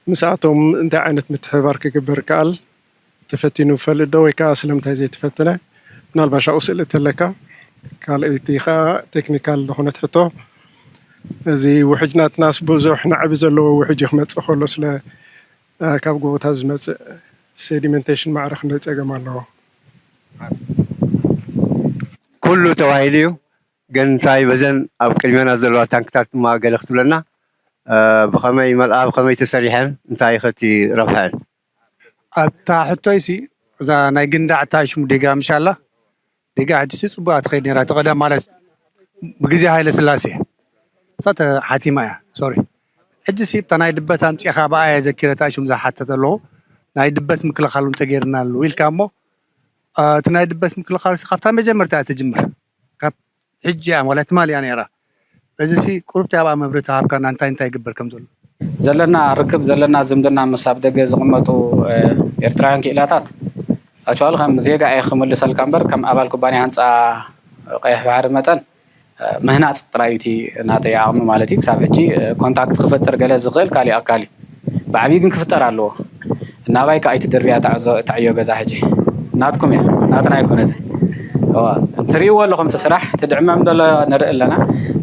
ምስኣቶም እንታይ ዓይነት ምትሕብባር ክግበር ይከኣል? ተፈቲኑ ይፈልጥ ዶ ወይ ከዓ ስለምንታይ ዘይተፈተነ? ምናልባሽ ኣብኡ ስእሊ ተለካ። ካልኣይቲ ከዓ ቴክኒካል ዝኾነት ሕቶ፣ እዚ ውሕጅ ናትናስ ብዙሕ ናዕቢ ዘለዎ ውሕጅ እዩ ክመፅእ ከሎ ስለ ካብ ጎቦታት ዝመፅእ ሴዲመንቴሽን ማዕረ ክንደይ ፀገም ኣለዎ? ኩሉ ተባሂሉ እዩ። ግን እንታይ በዘን ኣብ ቅድሜና ዘለዋ ታንክታት ድማ ገለ ክትብለና ብኸመይ ይመልኣ ብኸመይ ተሰሪሐን እንታይ ኸቲ ረብሐን? ኣታ ሕቶይሲ እዛ ናይ ግንዳዕ እንታይ ሽሙ ዲጋ ምሻላ ዲጋ ሕጂ ሲ ፅቡቅ ትኸይድ ነራ ተቐደም ማለት ብግዜ ሃይለ ስላሴ እሳ ተሓቲማ እያ። ሶሪ ሕጂ ሲ እታ ናይ ድበት ኣምፂኻ ብኣያ ዘኪረታ ሽም ዝሓተተ ኣለኹ ናይ ድበት ምክልኻሉ እንተገይርና ኣሉ ኢልካ እሞ እቲ ናይ ድበት ምክልኻል ሲ ካብታ መጀመርታ እያ ትጅምር ካብ ሕጂ እያ ማለት ትማል እያ ነይራ። በዚ ሲ ቁሩብ ኣብኣ መብርህቲ ሃብካና እንታይ እንታይ ይግበር ከም ዘሎ ዘለና ርክብ ዘለና ዝምድና ምስ ኣብ ደገ ዝቕመጡ ኤርትራውያን ክኢላታት ኣክቹዋሊ ከም ዜጋ እየ ክምልሰልካ እምበር ከም ኣባል ኩባንያ ህንፃ ቀይሕ ባሕሪ መጠን ምህናፅ ጥራይ እዩ እቲ ናተይ ዓቕሚ ማለት እዩ። ክሳብ ሕጂ ኮንታክት ክፈጥር ገለ ዝኽእል ካሊእ ኣካል እዩ። ብዓብዪ ግን ክፍጠር ኣለዎ። እናባይ ከዓ ኣይትድርብያ እታ ዕዮ ገዛ ሕጂ ናትኩም እያ ናትና ኣይኮነትን። እዋ፣ ትርእይዎ ኣለኹም እቲ ስራሕ እቲ ድዕመም ዘሎ ንርኢ ኣለና።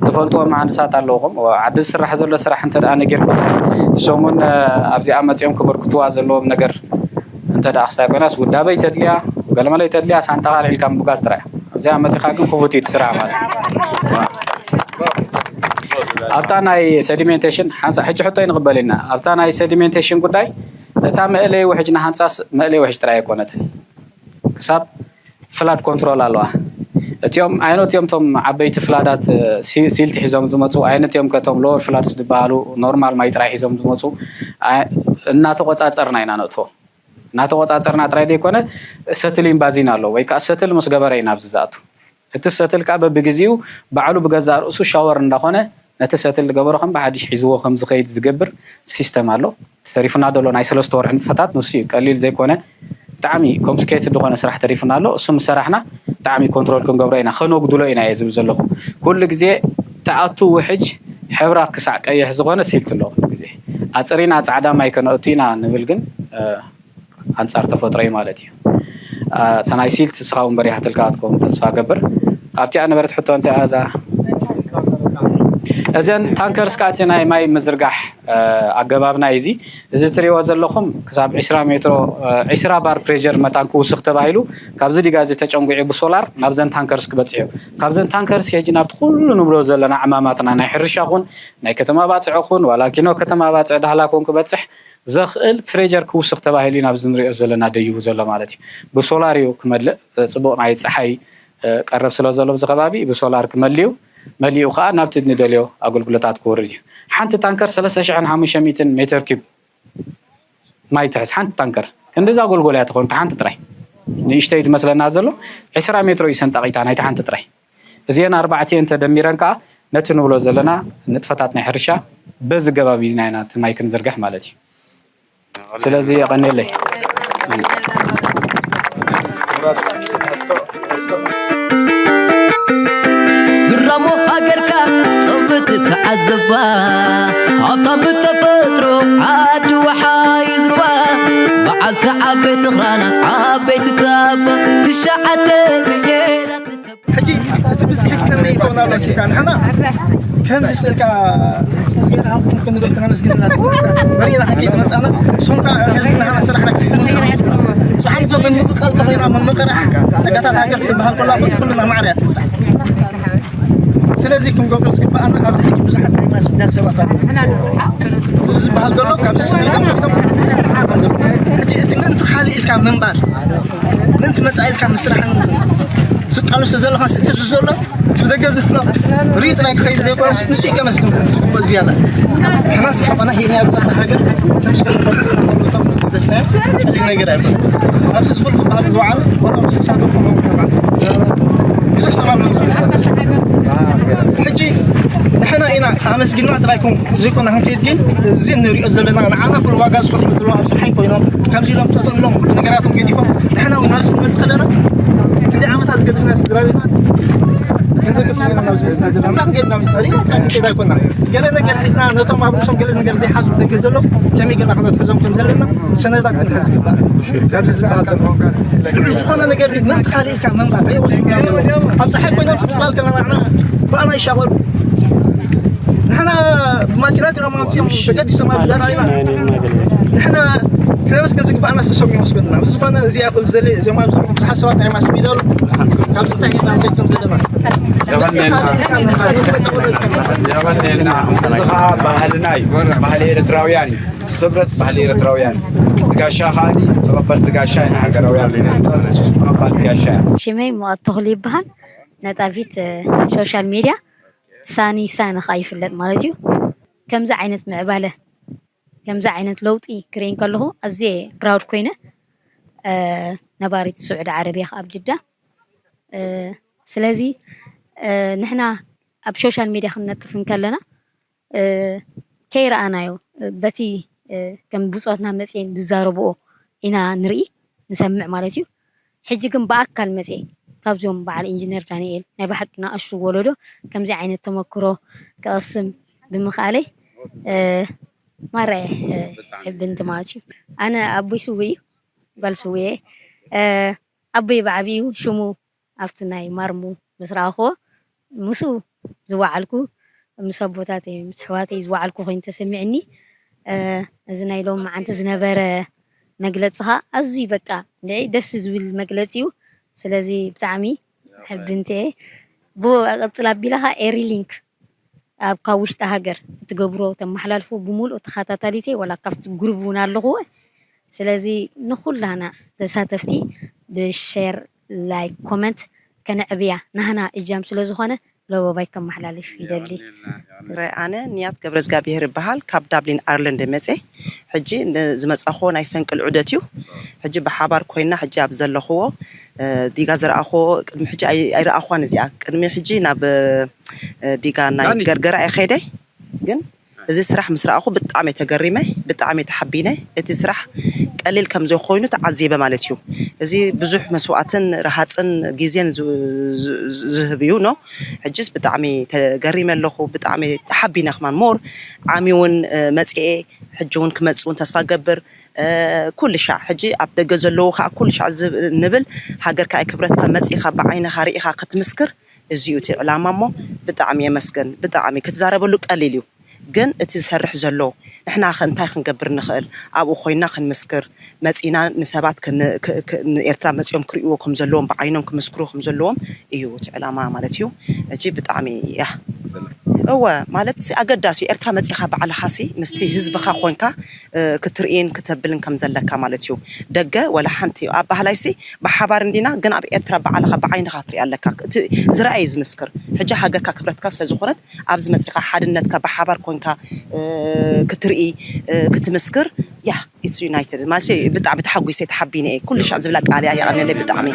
ትፈልጥዎ መሃንድሳት ኣለውኹም። እዋ፣ ዓዲ ዝስራሕ ዘሎ ስራሕ እንተ ደኣ ነጊርኩም እሶም እውን ኣብዚኣ መፂኦም ክበርክትዋ ዘለዎም ነገር እንተ ደኣ ክስታይ ኮይናስ ውዳበይ ተድልያ ገለመለይ ተድልያ ሳንጣኻ ኣልዒልካ ምጉጋዝ ጥራይ ኣብዚኣ መፂኻ ግን ክፉት እዩ እቲ ስራሕ ማለት ኣብታ ናይ ሴዲሜንቴሽን ሓንሳ ሕጂ ሕቶ ይንቕበል ኢና ኣብታ ናይ ሴዲሜንቴሽን ጉዳይ እታ መእለይ ውሕጅ ንሃንፃስ መእለይ ውሕጅ ጥራይ ኣይኮነትን ክሳብ ፍላድ ኮንትሮል ኣለዋ እቲኦም ዓይነት እዮም ቶም ዓበይቲ ፍላዳት ሲልት ሒዞም ዝመፁ ዓይነት እዮም ከቶም ሎወር ፍላድስ ዝበሃሉ ኖርማል ማይ ጥራይ ሒዞም ዝመፁ እናተቆፃፀርና ኢና ነእትዎም እናተቆፃፀርና ጥራይ ዘይኮነ ሰትል ኢምባዚን ኣሎ ወይ ከዓ ሰትል ምስ ገበረ ኢና ኣብዚ ዝኣቱ እቲ ሰትል ከዓ በብግዜኡ ባዕሉ ብገዛእ ርእሱ ሻወር እንዳኾነ ነቲ ሰትል ዝገበሮ ከም ብሓድሽ ሒዝዎ ከም ዝኸይድ ዝገብር ሲስተም ኣሎ ተሪፉና ዘሎ ናይ ሰለስተ ወርሒ ንጥፈታት ንሱ እዩ ቀሊል ዘይኮነ ብጣዕሚ ኮምፕሊኬትድ ዝኾነ ስራሕ ተሪፉና ኣሎ እሱ ምስ ሰራሕና ብጣዕሚ ኮንትሮል ክንገብሮ ኢና ከነጉድሎ ኢና እየ ዝብል ዘለኹ ኩሉ ግዜ ተኣቱ ውሕጅ ሕብራ ክሳዕ ቀይሕ ዝኾነ ሲልት ኣሎ ኩሉ ግዜ ኣፅሪና ፃዕዳ ማይ ከነእቱ ኢና ንብል ግን ኣንፃር ተፈጥሮ እዩ ማለት እዩ እታ ናይ ሲልት ንስኻ እውን በሪሃትልካ ክትከውን ተስፋ ገብር። ኣብቲኣ ነበረት ሕቶ እንታይ እያ እዛ? እዘን ታንከርስ ከዓ እቲ ናይ ማይ ምዝርጋሕ ኣገባብና እዩ። እዚ እዚ ትሪእዎ ዘለኹም ክሳብ ዒስራ ሜትሮ ዒስራ ባር ፕሬር መታን ክውስኽ ተባሂሉ ካብዚ ዲጋ እዚ ተጨንጉዑ ብሶላር ናብዘን ታንከርስ ክበፅሕ እዩ። ካብዘን ታንከርስ ሕጂ ናብቲ ኩሉ ንብሎ ዘለና ዕማማትና ናይ ሕርሻ ኹን ናይ ከተማ ባፅዕ ኹን ዋላ ኪኖ ከተማ ባፅዕ ዳህላ ኹን ክበፅሕ ዘኽእል ፕሬር ክውስኽ ተባሂሉ እዩ ናብዚ ንሪኦ ዘለና ደይቡ ዘሎ ማለት እዩ። ብሶላር እዩ ክመልእ። ፅቡቕ ናይ ፀሓይ ቀረብ ስለ ዘሎ ኣብዚ ከባቢ ብሶላር ክመልዩ መሊኡ ከዓ ናብቲ ንደልዮ ኣገልግሎታት ክወርድ እዩ። ሓንቲ ታንከር ሰለስተ ሽሕን ሓሙሽተ ሚእትን ሜትር ኪብ ማይ ትሕዝ ሓንቲ ታንከር። ክንዲዛ ጎልጎል እያ ትኸውን ሓንቲ ጥራይ። ንእሽተይ ዝመስለና ዘሎ ዒስራ ሜትሮ እዩ ሰንጣቂታ ናይቲ ሓንቲ ጥራይ። እዚአን ኣርባዕቲአን ተደሚረን ከዓ ነቲ ንብሎ ዘለና ንጥፈታት ናይ ሕርሻ በዚ ገባብ ኢና ኢና እቲ ማይ ክንዝርግሕ ማለት እዩ። ስለዚ የቐንየለይ። ዝራሞ ሃገርካ ጥብት ተዓዘባ ሃብታም ብተፈጥሮ ዓዲ ወሓይ ዝሩባ በዓልቲ ዓበይቲ ኽራናት ዓበይቲ ታባ ትሽዓተ ብሄራት ሕጂ እቲ ብፅሒት ከመይ ይኸውን ኣሎ ሲካ ንሕና ከምዚ ስልካ ስጌር ሃብኩም ክንብል ክነመስግን እናተመርፃ መሪእና ከይትመፃና ሶምካ ነዚ ንሕና ስራሕና ክትኩም ፅሓን ምምቕቃል ተኸይና ምምቕራሕ ፀጋታት ሃገር ክትበሃል ከላ ኩልና ማዕርያ ትብፃሕ ስለዚ ክንገብሮ ዝግበኣና ኣብዚ ሕጂ ብዙሓት ናይ ማስዳር ሰባት ኣለዉ እዚ ዝበሃል ዘሎ ካብዚ ስኒዶም ሕጂ እቲ ምእንቲ ካልእ ኢልካ ምንባር ምእንቲ መፃኢ ኢልካ ምስራሕን ዝቃለሶ ዘለኻ ትብዚ ዘሎ ትብደገ ዘሎ ርኢ ጥራይ ክኸይድ ዘይኮነ ንሱ ይቀመስግን ዝግበ ዝያዳ ሕና ስሕቆና ሂና ዝኸና ሃገር ከምስገ ነገር ኣይኮነ ኣብዚ ዝኹል ክበሃል ዝወዓል ወላ ስሳቶ ብዙሕ ሰባት ተሳተፍ ሕጂ ንሕና ኢና ኣመስግና ጥራይ ኮን ዘይኮነ ክንከይድ ግን እዚ ንሪኦ ዘለና ንዓና ኩሉ ዋጋ ዝኸፍሉ ዘለዉ ኣብ ፀሓይ ኮይኖም ከምዚ ኢሎም ጠጠው ኢሎም ኩሉ ነገራቶም ገዲፎም ንሕና እውን ናብዚ ክንመፅእ ከለና ክንደይ ዓመታት ዝገድፍና ስድራ ቤታት ገንዘብ ከፊልና ኢና ናብዚ መፅና ዘለና እንታይ ክንገድና መፅና ሪና ጥራይ ክንከይድ ኣይኮና ገለ ነገር ሒዝና ነቶም ኣብ ርእሶም ገለ ነገር ዘይሓዙ ደገ ዘሎ ከመይ ገርና ክነትሕዞም ከም ዘለና ሰነዳት ክንሕዝ ይግባእ ካብዚ ዝበሃል ዘሎ ልዑል ዝኾነ ነገር ግን ምእንቲ ካልእ ኢልካ ምንባር ኣብ ፀሓይ ኮይኖም ፅላል ከለና ብኣና ይሻቐሉ ንሕና ብማኪና ገሮም ኣምፅኦም ተገዲሶም ኣብ ዳራ ኢና ንሕና ክነመስገን ዝግባኣና ሰሰብ ይመስገንና ብዝኾነ እዚኣ ክል ዘለ እዚኦም ኣብ ዘለኹም ብዙሓት ሰባት ናይ ማስ ሚዳሉ ካብዚ እንታይ ሒዝና ንኸይድ ከም ዘለና የቐንየልና እዚ ከዓ ባህልና እዩ ባህሊ ኤርትራውያን እዩ እቲ ክብረት ባህሊ ኤርትራውያን እዩ ንጋሻ ከዓ ተቐበልቲ ጋሻ ኢና ሃገራውያን ተቐባልቲ ጋሻ እያ ሽመይ ሙቐት ተኽሉ ይበሃል ነጣፊት ሶሻል ሚድያ ሳኒ ሳኒ ከዓ ይፍለጥ ማለት እዩ ከምዚ ዓይነት ምዕባለ ከምዚ ዓይነት ለውጢ ክርኢ ከለኹ ኣዝየ ፕራውድ ኮይነ ነባሪት ስዑዲ ዓረብያ ኣብ ጅዳ ስለዚ ንሕና ኣብ ሶሻል ሚድያ ክንነጥፍ እንከለና ከይረኣናዮ በቲ ከም ብፆትና መፅየን ዝዛረብኦ ኢና ንርኢ ንሰምዕ ማለት እዩ ሕጂ ግን ብኣካል መፅየ ካብዚኦም በዓል ኢንጂነር ዳንኤል ናይ ብሓቂ ንኣሽቱ ወለዶ ከምዚ ዓይነት ተመክሮ ክቐስም ብምኽኣለይ ማራ ሕብንቲ ማለት እዩ ኣነ ኣቦይ ስውእ እዩ ጓል ስውእ እየ ኣቦይ ብዓብዩ ሽሙ ኣብቲ ናይ ማርሙ ምስ ረኣኽዎ ምስኡ ዝወዓልኩ ምስ ኣቦታተይ ምስ ኣሕዋተይ ዝወዓልኩ ኮይኑ ተሰሚዕኒ እዚ ናይ ሎም መዓንቲ ዝነበረ መግለፂ ከዓ ኣዝዩ በቃ ንዒ ደስ ዝብል መግለፂ እዩ ስለዚ ብጣዕሚ ሕብንቲ እየ ብኡ ቀፅል ኣቢላ ከዓ ኤሪ ሊንክ ኣብ ካብ ውሽጢ ሃገር እትገብሮ ተመሓላልፎ ብምሉእ ተኸታታሊተይ ወላ ካብቲ ግሩብ እውን ኣለኹዎ ስለዚ ንኹላና ተሳተፍቲ ብሸር ላይክ ኮመንት ከነዕብያ ናህና እጃም ስለ ዝኾነ ለበባይ ከመሓላልፍ ይደሊ። ኣነ ንያት ገብረዝጋብሄር እበሃል ካብ ዳብሊን ኣርለንድ መጼ ሕጂ ዝመጻኹዎ ናይ ፈንቅል ዑደት እዩ ሕጂ ብሓባር ኮይና ሕጂ ኣብ ዘለኹዎ ዲጋ ዝረኣኹዎ ቅድሚ ሕጂ ኣይረኣኹዋን እዚኣ ቅድሚ ሕጂ ናብ ዲጋ ናይ ገርገራ እየ ከይደ ግን እዚ ስራሕ ምስ ረኣኹ ብጣዕሚ እየ ተገሪመ ብጣዕሚ እየ ተሓቢነ እቲ ስራሕ ቀሊል ከም ዘይኮይኑ ተዓዚበ ማለት እዩ እዚ ብዙሕ መስዋእትን ረሃፅን ግዜን ዝህብ እዩ no ሕጅስ ብጣዕሚ ተገሪመ ኣለኹ ብጣዕሚ ተሓቢነ ከማን more ዓሚ እውን መፅኤ ሕጂ እውን ክመፅእ እውን ተስፋ ገብር ኩሉ ሻዕ ሕጂ ኣብ ደገ ዘለዉ ከዓ ኩሉ ሻዕ ንብል፣ ሃገርካ ክብረትካ መፂእኻ ብዓይንኻ ርኢኻ ክትምስክር፣ እዚኡ እቲ ዕላማ። እሞ ብጣዕሚ የመስገን። ብጣዕሚ ክትዛረበሉ ቀሊል እዩ፣ ግን እቲ ዝሰርሕ ዘሎ ንሕና ከ እንታይ ክንገብር ንኽእል? ኣብኡ ኮይና ክንምስክር መፂና ንሰባት ንኤርትራ መፂኦም ክርእዎ ከም ዘለዎም ብዓይኖም ክምስክሩ ከም ዘለዎም እዩ እቲ ዕላማ ማለት እዩ። ሕጂ ብጣዕሚ ያ እወ ማለት ኣገዳሲ ኤርትራ መፂኻ ባዕልኻሲ ምስቲ ህዝብኻ ኮንካ ክትርእን ክተብልን ከም ዘለካ ማለት እዩ። ደገ ወላ ሓንቲ ኣብ ባህላይሲ ብሓባር እንዲና ግን ኣብ ኤርትራ ባዕልኻ ብዓይንኻ ትርኢ ኣለካ። እቲ ዝረኣይ ዝምስክር። ሕጂ ሃገርካ ክብረትካ ስለ ዝኾነት ኣብዚ መፂኻ ሓድነትካ ብሓባር ኮንካ ክትርኢ ክትምስክር ያ it's united ማለት ብጣዕሚ ተሓጒሰ ተሓቢነ እየ ኩሉ ሻዕ ዝብላ ቃል እያ። የቐንለይ ብጣዕሚ።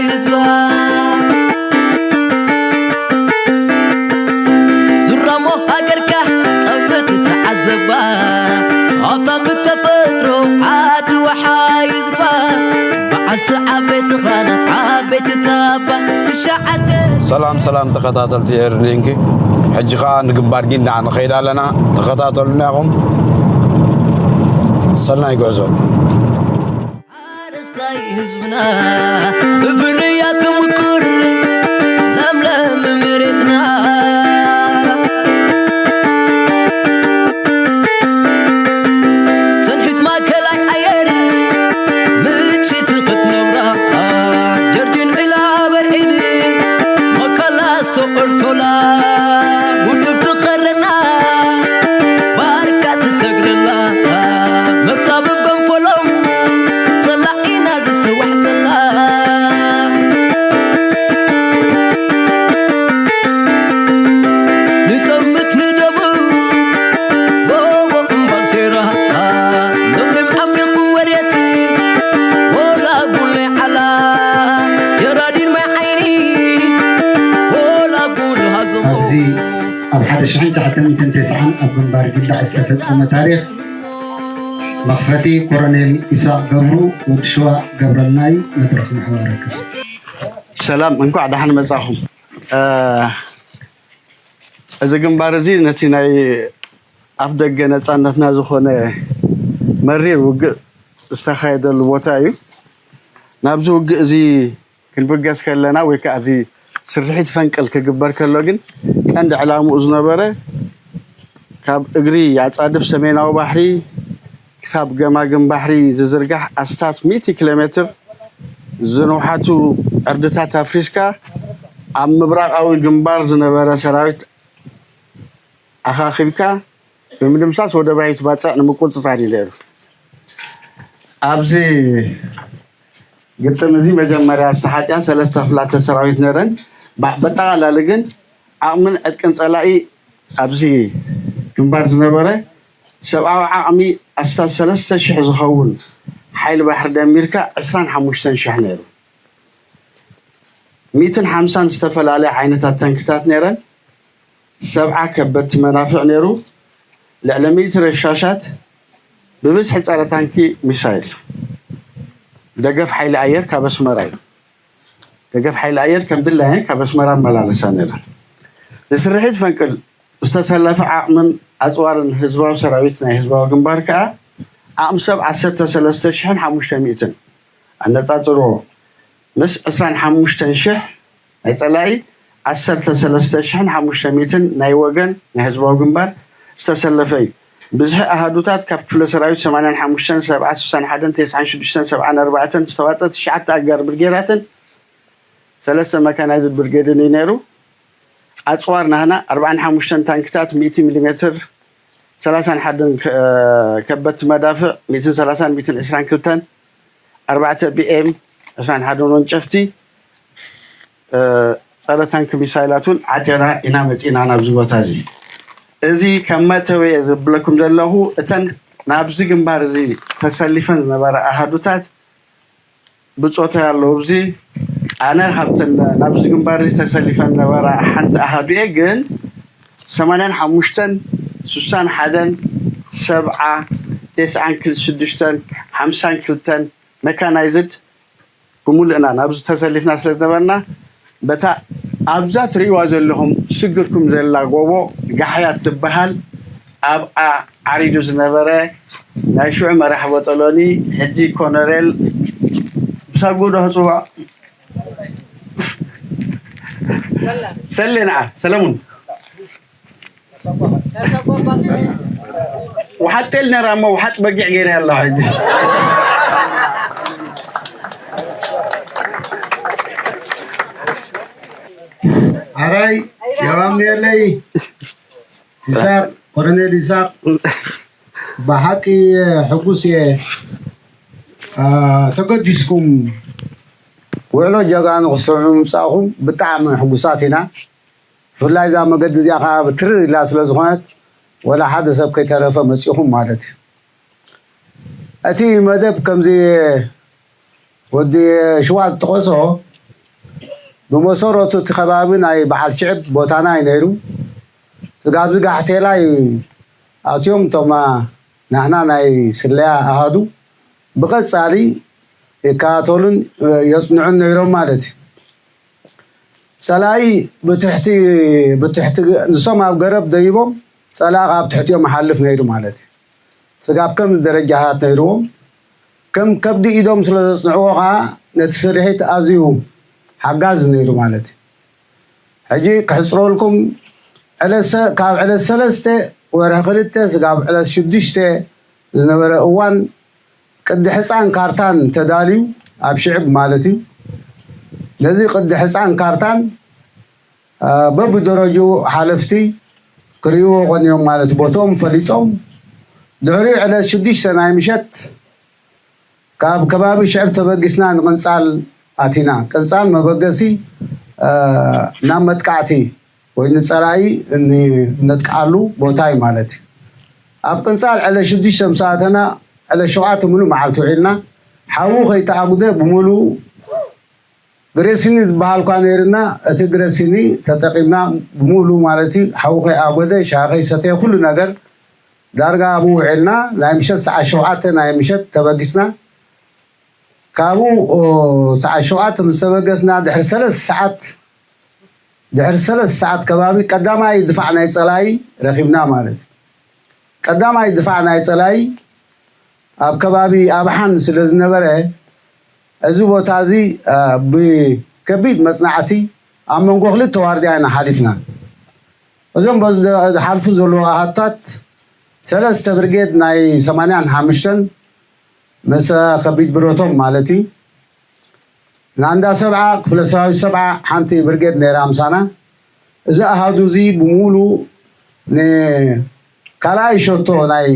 ህዝባ ዙራሞ ሃገርካ ጠምት ተዓዘባ ሃብታም ብተፈጥሮ ዓዲ ወሓይ ዝባ በዓልቲ ዓበይቲ ኽራናት ዓበይቲ ታባ ትሽዓተ ሰላም ሰላም ተኸታተልቲ ኤርሊንክ፣ ሕጂ ኸዓ ንግንባር ጊንዳዕ ንኸይድ ኣለና። ተኸታተሉና ኢኹም። ሰናይ ጉዕዞ። ሓረስታይ ህዝብና ብፍርያት ትምኩር ለምለም መሬትና ሰንሒት ማእከላይ ኣየር ምችቲ ክትነብራ ጀርዲን ዒላ በርዒድ መከላ ሶቆርቶላ ውድብ ትኸረና ባርካ ትሰግረላ መጻብብ ገንፎሎም ጸላኢና ዝተዋሕጠላ ንጠምት ንደቡ ጎቦ እምባሴራ ለምለም ዓሚቕ ወሬት ጎላጉል ናይ ዓላ ጀራዲን ማይ ዓይኒ ጎላጉል ሃዘሞ ኣብዚ ኣብ ሓደ ሽሕን ትሽዓተ ሚእትን ተስዓን ኣብ ግንባር ጊንዳዕ ዝተፈጸመ ታሪኽ መኽፈቲ ኮሎኔል ኢሳቕ ገብሩ ወዲ ሽዋ ገብረልናይ መድረኽ ምሕዋረካ። ሰላም፣ እንኳዕ ደሓን መጻኹም። እዚ ግንባር እዚ ነቲ ናይ ኣፍ ደገ ነጻነትና ዝኾነ መሪር ውግእ ዝተኻየደሉ ቦታ እዩ። ናብዚ ውግእ እዚ ክንብገስ ከለና ወይ ከዓ እዚ ስርሒት ፈንቅል ክግበር ከሎ ግን ቀንዲ ዕላምኡ ዝነበረ ካብ እግሪ ኣጻድፍ ሰሜናዊ ባሕሪ ክሳብ ገማግም ባሕሪ ዝዝርጋሕ ኣስታት ሚእቲ ኪሎ ሜትር ዝንውሓቱ ዕርድታት ኣፍሪስካ ኣብ ምብራቓዊ ግንባር ዝነበረ ሰራዊት ኣኻኺብካ ብምድምሳስ ወደባይት ባጽዕ ንምቁጽጻር እዩ ነይሩ። ኣብዚ ግጥም እዚ መጀመርያ ዝተሓጽያ ሰለስተ ክፍላተ ሰራዊት ነይረን። በ- በጠቓላሊ ግን ዓቕምን ዕጥቅን ጸላኢ ኣብዚ ግንባር ዝነበረ ሰብኣዊ ዓቕሚ ኣስታት ሰለስተ ሽሕ ዝኸውን ሓይሊ ባሕሪ ደሚርካ ዕስራን ሓሙሽተን ሽሕ ነይሩ። ሚእትን ሓምሳን ዝተፈላለያ ዓይነታት ታንክታት ነይረን። ሰብዓ ከበድቲ መዳፍዕ ነይሩ። ልዕሊ ሚእቲ ረሻሻት ብብዝሒ ጸረ ታንኪ ሚሳይል ደገፍ ሓይሊ ኣየር ካብ ኣስመራ እዩ። ደገፍ ሓይሊ ኣየር ከም ድላየን ካብ ኣስመራ ኣመላለሳ ነይረን። ንስርሒት ፈንቅል ዝተሰለፈ ዓቕምን ኣጽዋርን ህዝባዊ ሰራዊት ናይ ህዝባዊ ግንባር ከኣ ዓቕሚ ሰብ ዓሰርተ ሰለስተ ሽሕን ሓሙሽተ ሚእትን ኣነጻጽርዎ ምስ ዕስራን ሓሙሽተን ሽሕ ናይ ጸላኢ ዓሰርተ ሰለስተ ሽሕን ሓሙሽተ ሚእትን ናይ ወገን ናይ ህዝባዊ ግንባር ዝተሰለፈ እዩ። ብዝሒ ኣሃዱታት ካብ ክፍለ ሰራዊት ሰማንያን ሓሙሽተን፣ ሰብዓ፣ ስሳን ሓደን፣ ተስዓን ሽዱሽተን፣ ሰብዓን ኣርባዕተን ዝተዋጸ ትሽዓተ ኣጋር ብርጌዳትን ሰለስተ መካናይዝድ ብርጌድን እዩ ነይሩ። ኣጽዋር ናህና ኣርባዓን ሓሙሽተን ታንክታት ሚእቲ ሚሊ ሜትር፣ ሰላሳን ሓደን ከበድቲ መዳፍዕ ሚእትን ሰላሳን ሚእትን ዕስራን ክልተን፣ ኣርባዕተ ቢኤም ዕስራን ሓደን ወንጨፍቲ ጸረ ታንክ ሚሳይላት እውን ዓጢቕና ኢና መፂእና ናብዚ ቦታ እዚ። እዚ ከም መእተዊ እየ ዝብለኩም ዘለኹ። እተን ናብዚ ግንባር እዚ ተሰሊፈን ዝነበራ ኣሃዱታት ብፆታ ኣለዉ። ኣብዚ ኣነ ካብተን ናብዚ ግንባር እዚ ተሰሊፈን ዝነበራ ሓንቲ ኣሃዱ እየ። ግን ሰማንያን ሓሙሽተን፣ ስሳን ሓደን፣ ሰብዓ፣ ተስዓን ሽዱሽተን፣ ሓምሳን ክልተን መካናይዝድ ብምሉእና ናብዚ ተሰሊፍና ስለ ዝነበርና፣ በታ ኣብዛ ትርእይዋ ዘለኹም ስግርኩም ዘላ ጎቦ ጋሕያት ዝበሃል ኣብኣ ዓሪዱ ዝነበረ ናይ ሽዑ መራሒ ቦጦሎኒ፣ ሕጂ ኮነሬል፣ ብሳጉኡ ዶ ክጽውዖ? ሰሌ ንዓ ሰለሙን። ውሓጥ ጤል ነራ እሞ ውሓጥ በጊዕ ገይረ ኣለኹ ሕጂ። ኣራይ የማምየለይ። ይሳቅ፣ ኮሎኔል ይሳቅ፣ ብሓቂ ሕጉስ እየ። አ፣ ተገዲስኩም ውዕሎ ጀጋኑ ክትሰምዑ ምምጻእኹም ብጣዕሚ ሕጉሳት ኢና። ብፍላይ እዛ መገዲ እዚኣ ከዓ ብትርር ኢላ ስለ ዝኾነት፣ ወላ ሓደ ሰብ ከይተረፈ መጺኹም ማለት እዩ። እቲ መደብ ከምዚ ወዲ ሽዋ ዝጠቐሶ፣ ብመሰረቱ እቲ ከባቢ ናይ በዓል ሽዕብ ቦታና እዩ ነይሩ። ስጋብ ዝጋሕቴላይ ኣትዮም እቶም ናህና ናይ ስለያ ኣሃዱ ብቐጻሊ ይከታተሉን የጽንዑን ነይሮም ማለት እዩ። ጸላኢ ብትሕቲ፣ ብትሕቲ፣ ንሶም ኣብ ገረብ ደይቦም፣ ጸላኢ ካብ ትሕቲኦም ይሓልፍ ነይሩ ማለት እዩ። ስጋብ ከም ደረጃታት ነይርዎም፣ ከም ከብዲ ኢዶም ስለ ዘጽንዕዎ ኸኣ ነቲ ስርሒት ኣዝዩ ሓጋዚ ነይሩ ማለት እዩ። ሕጂ ክሕጽረልኩም፣ ዕለት ሰ-፣ ካብ ዕለት ሰለስተ ወርሒ ክልተ ስጋብ ዕለት ሽዱሽተ ዝነበረ እዋን ቅዲ ሕጻን ካርታን ተዳልዩ፣ ኣብ ሽዕብ ማለት እዩ። ነዚ ቅዲ ሕጻን ካርታን፣ አ፣ በብደረጅኡ ሓለፍቲ ክርእይዎ ቀንዮም ማለት ቦቶም ፈሊጦም፣ ድሕሪኡ ዕለት ሽዱሽተ ናይ ምሸት ካብ ከባቢ ሽዕብ ተበጊስና ንቅንጻል ኣቲና። ቅንጻል መበገሲ፣ አ፣ ናብ መጥቃዕቲ ወይ ንጸላኢ እነጥቅዓሉ ቦታ እዩ ማለት እዩ። ኣብ ቅንጻል ዕለት ሽዱሽተ ምስ ኣተና፣ ዕለት ሸውዓተ ምሉእ መዓልቲ ውዒልና፣ ሓዊ ከይተኣጉደ ብምሉኡ ግሬሲኒ ዝበሃል እኳ ነይርና፣ እቲ ግሬሲኒ ተጠቒምና ብምሉኡ ማለት እዩ፣ ሓዊ ከይኣጎደ፣ ሻሂ ከይሰተየ፣ ኩሉ ነገር ዳርጋ ኣብኡ ውዒልና፣ ናይ ምሸት ሰዓት ሸውዓተ ናይ ምሸት ተበጊስና። ካብኡ፣ ኦ፣ ሰዓት ሸውዓተ ምስ ተበገስና፣ ድሕሪ ሰለስተ ሰዓት፣ ድሕሪ ሰለስተ ሰዓት ከባቢ ቀዳማይ ድፋዕ ናይ ጸላኢ ረኺብና ማለት እዩ። ቀዳማይ ድፋዕ ናይ ጸላኢ ኣብ ከባቢ ኣብሓን ስለ ዝነበረ፣ እዚ ቦታ እዚ፣ አ፣ ብከቢድ መጽናዕቲ ኣብ መንጎ ክልተ ዋርድያ ኢና ሓሊፍና። እዞም በዚ ዝሓልፉ ዘለዉ ኣሃታት ሰለስተ ብርጌድ ናይ ሰማንያን ሓሙሽተን ምስ ከቢድ ብረቶም ማለት እዩ። ናንዳ ሰብዓ፣ ክፍለ ሰራዊት ሰብዓ ሓንቲ ብርጌድ ነይራ ምሳና። እዚ ኣሃዱ እዚ ብምሉእ ንካልኣይ ሸቶ ናይ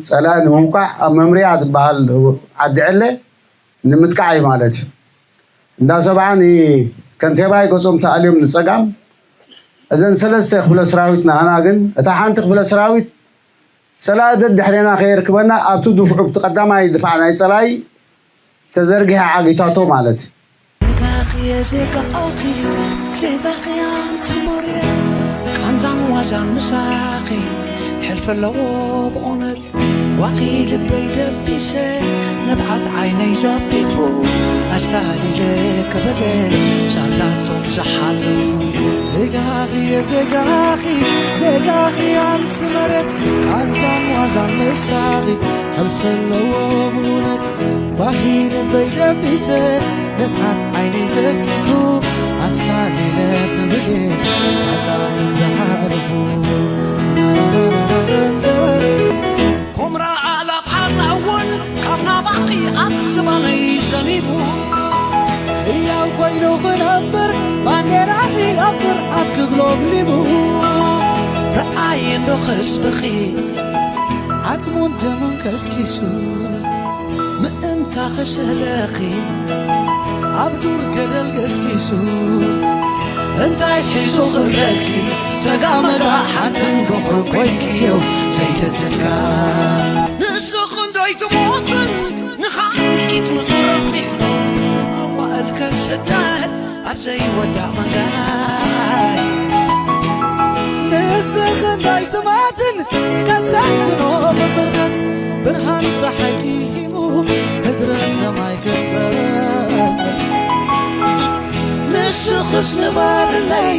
ጸላኢ ንምውቃዕ ኣብ መምርያ ዝበሃል ዓዲ ዕለ ንምጥቃዕ እዩ ማለት እዩ። እንዳ ሰብዓ ንከንቴባይ ገጾም ተኣልዮም ንጸጋም፣ እዘን ሰለስተ ክፍለ ሰራዊት ናህና ግን፣ እታ ሓንቲ ክፍለ ሰራዊት ጸላኢ ደድሕሬና ከየርክበና ኣብቲ ድፍዑ፣ ኣብቲ ቀዳማይ ድፋዕ ናይ ጸላኢ ተዘርጊሐ ዓጊታቶ ማለት እዩ። ዜጋኽየ ዜጋኺ፣ ዜጋኽያን ትሞርየ፣ ቃንዛን ዋዛን ምሳኺ፣ ሕልፊ ኣለዎ ብእውነት። ዋኺ ልበይ ደቢሰ፣ ንብዓት ዓይነይ ዘፊፉ፣ ኣስታሊለ ክበለ፣ ሳላቶም ዝሓልፉ። ዜጋኽየ ዜጋኺ፣ ዜጋኽያን ትመረት፣ ቃንዛን ዋዛን ምሳኺ፣ ሕልፊ ኣለዎ ብእውነት። ዋሂ ልበይ ደቢሰ፣ ንብዓት ዓይነይ ዘፊፉ፣ ኣስታሊለ ክብል ሳላቶም ዝሓልፉ። ኮምራ ኣእላፍ ሓፃ እውን ካብ ናባኺ ኣብ ዝባነይ ዘኒቡ። ህያው ኮይኑ ክነብር ባንዴራኺ ኣብ ግርዓት ክግሎብሊቡ። ረኣየ እንዶ ህዝብኺ ዓጽሙን ደሙን ከስኪሱ። ምእንታ ክስእለኺ ኣብ ዱር ገደል ገስጊሱ። እንታይ ሒዙ ክብለልኪ ሰጋ መጋ ሓንትን በኹር ኮይንክዮ ዘይትትካ። ንስኺ እንዶ ኣይትሞትን ንኻልኢት ምቕርብ ኣዋእል ከስደድ ኣብ ዘይወዳእ መንገድ። ንስኺ እንዶ ኣይትማትን ከስተንትኖ ብምረት ብርሃን ጸሓይ ቂሂሙ ምድረ ሰማይ ከጸልም። ንስኽስ ንበርለይ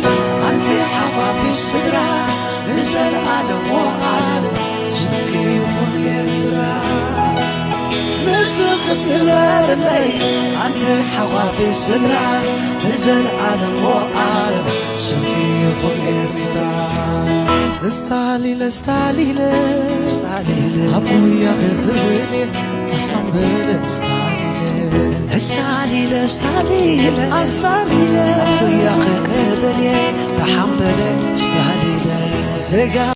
ኣንቲ ሓፋፊሽ ስድራ ንዘለኣለም ወኣለም ስምኪ ይኹን ኤርትራ። ንስኽስ ንበርለይ ኣንቲ ሓፋፊሽ ስድራ ንዘለኣለም ወኣለም ስምኪ ይኹን ኤርትራ። ስታሊን ስታሊን ስታሊን ኣብ ጉያ ክኽህን ተሓምበለ ስታሊን ስታሊን ስታሊን ኣስታሊን ኣብ ጉያ ክቀበል ተሓምበለ ስታሊን ዘጋ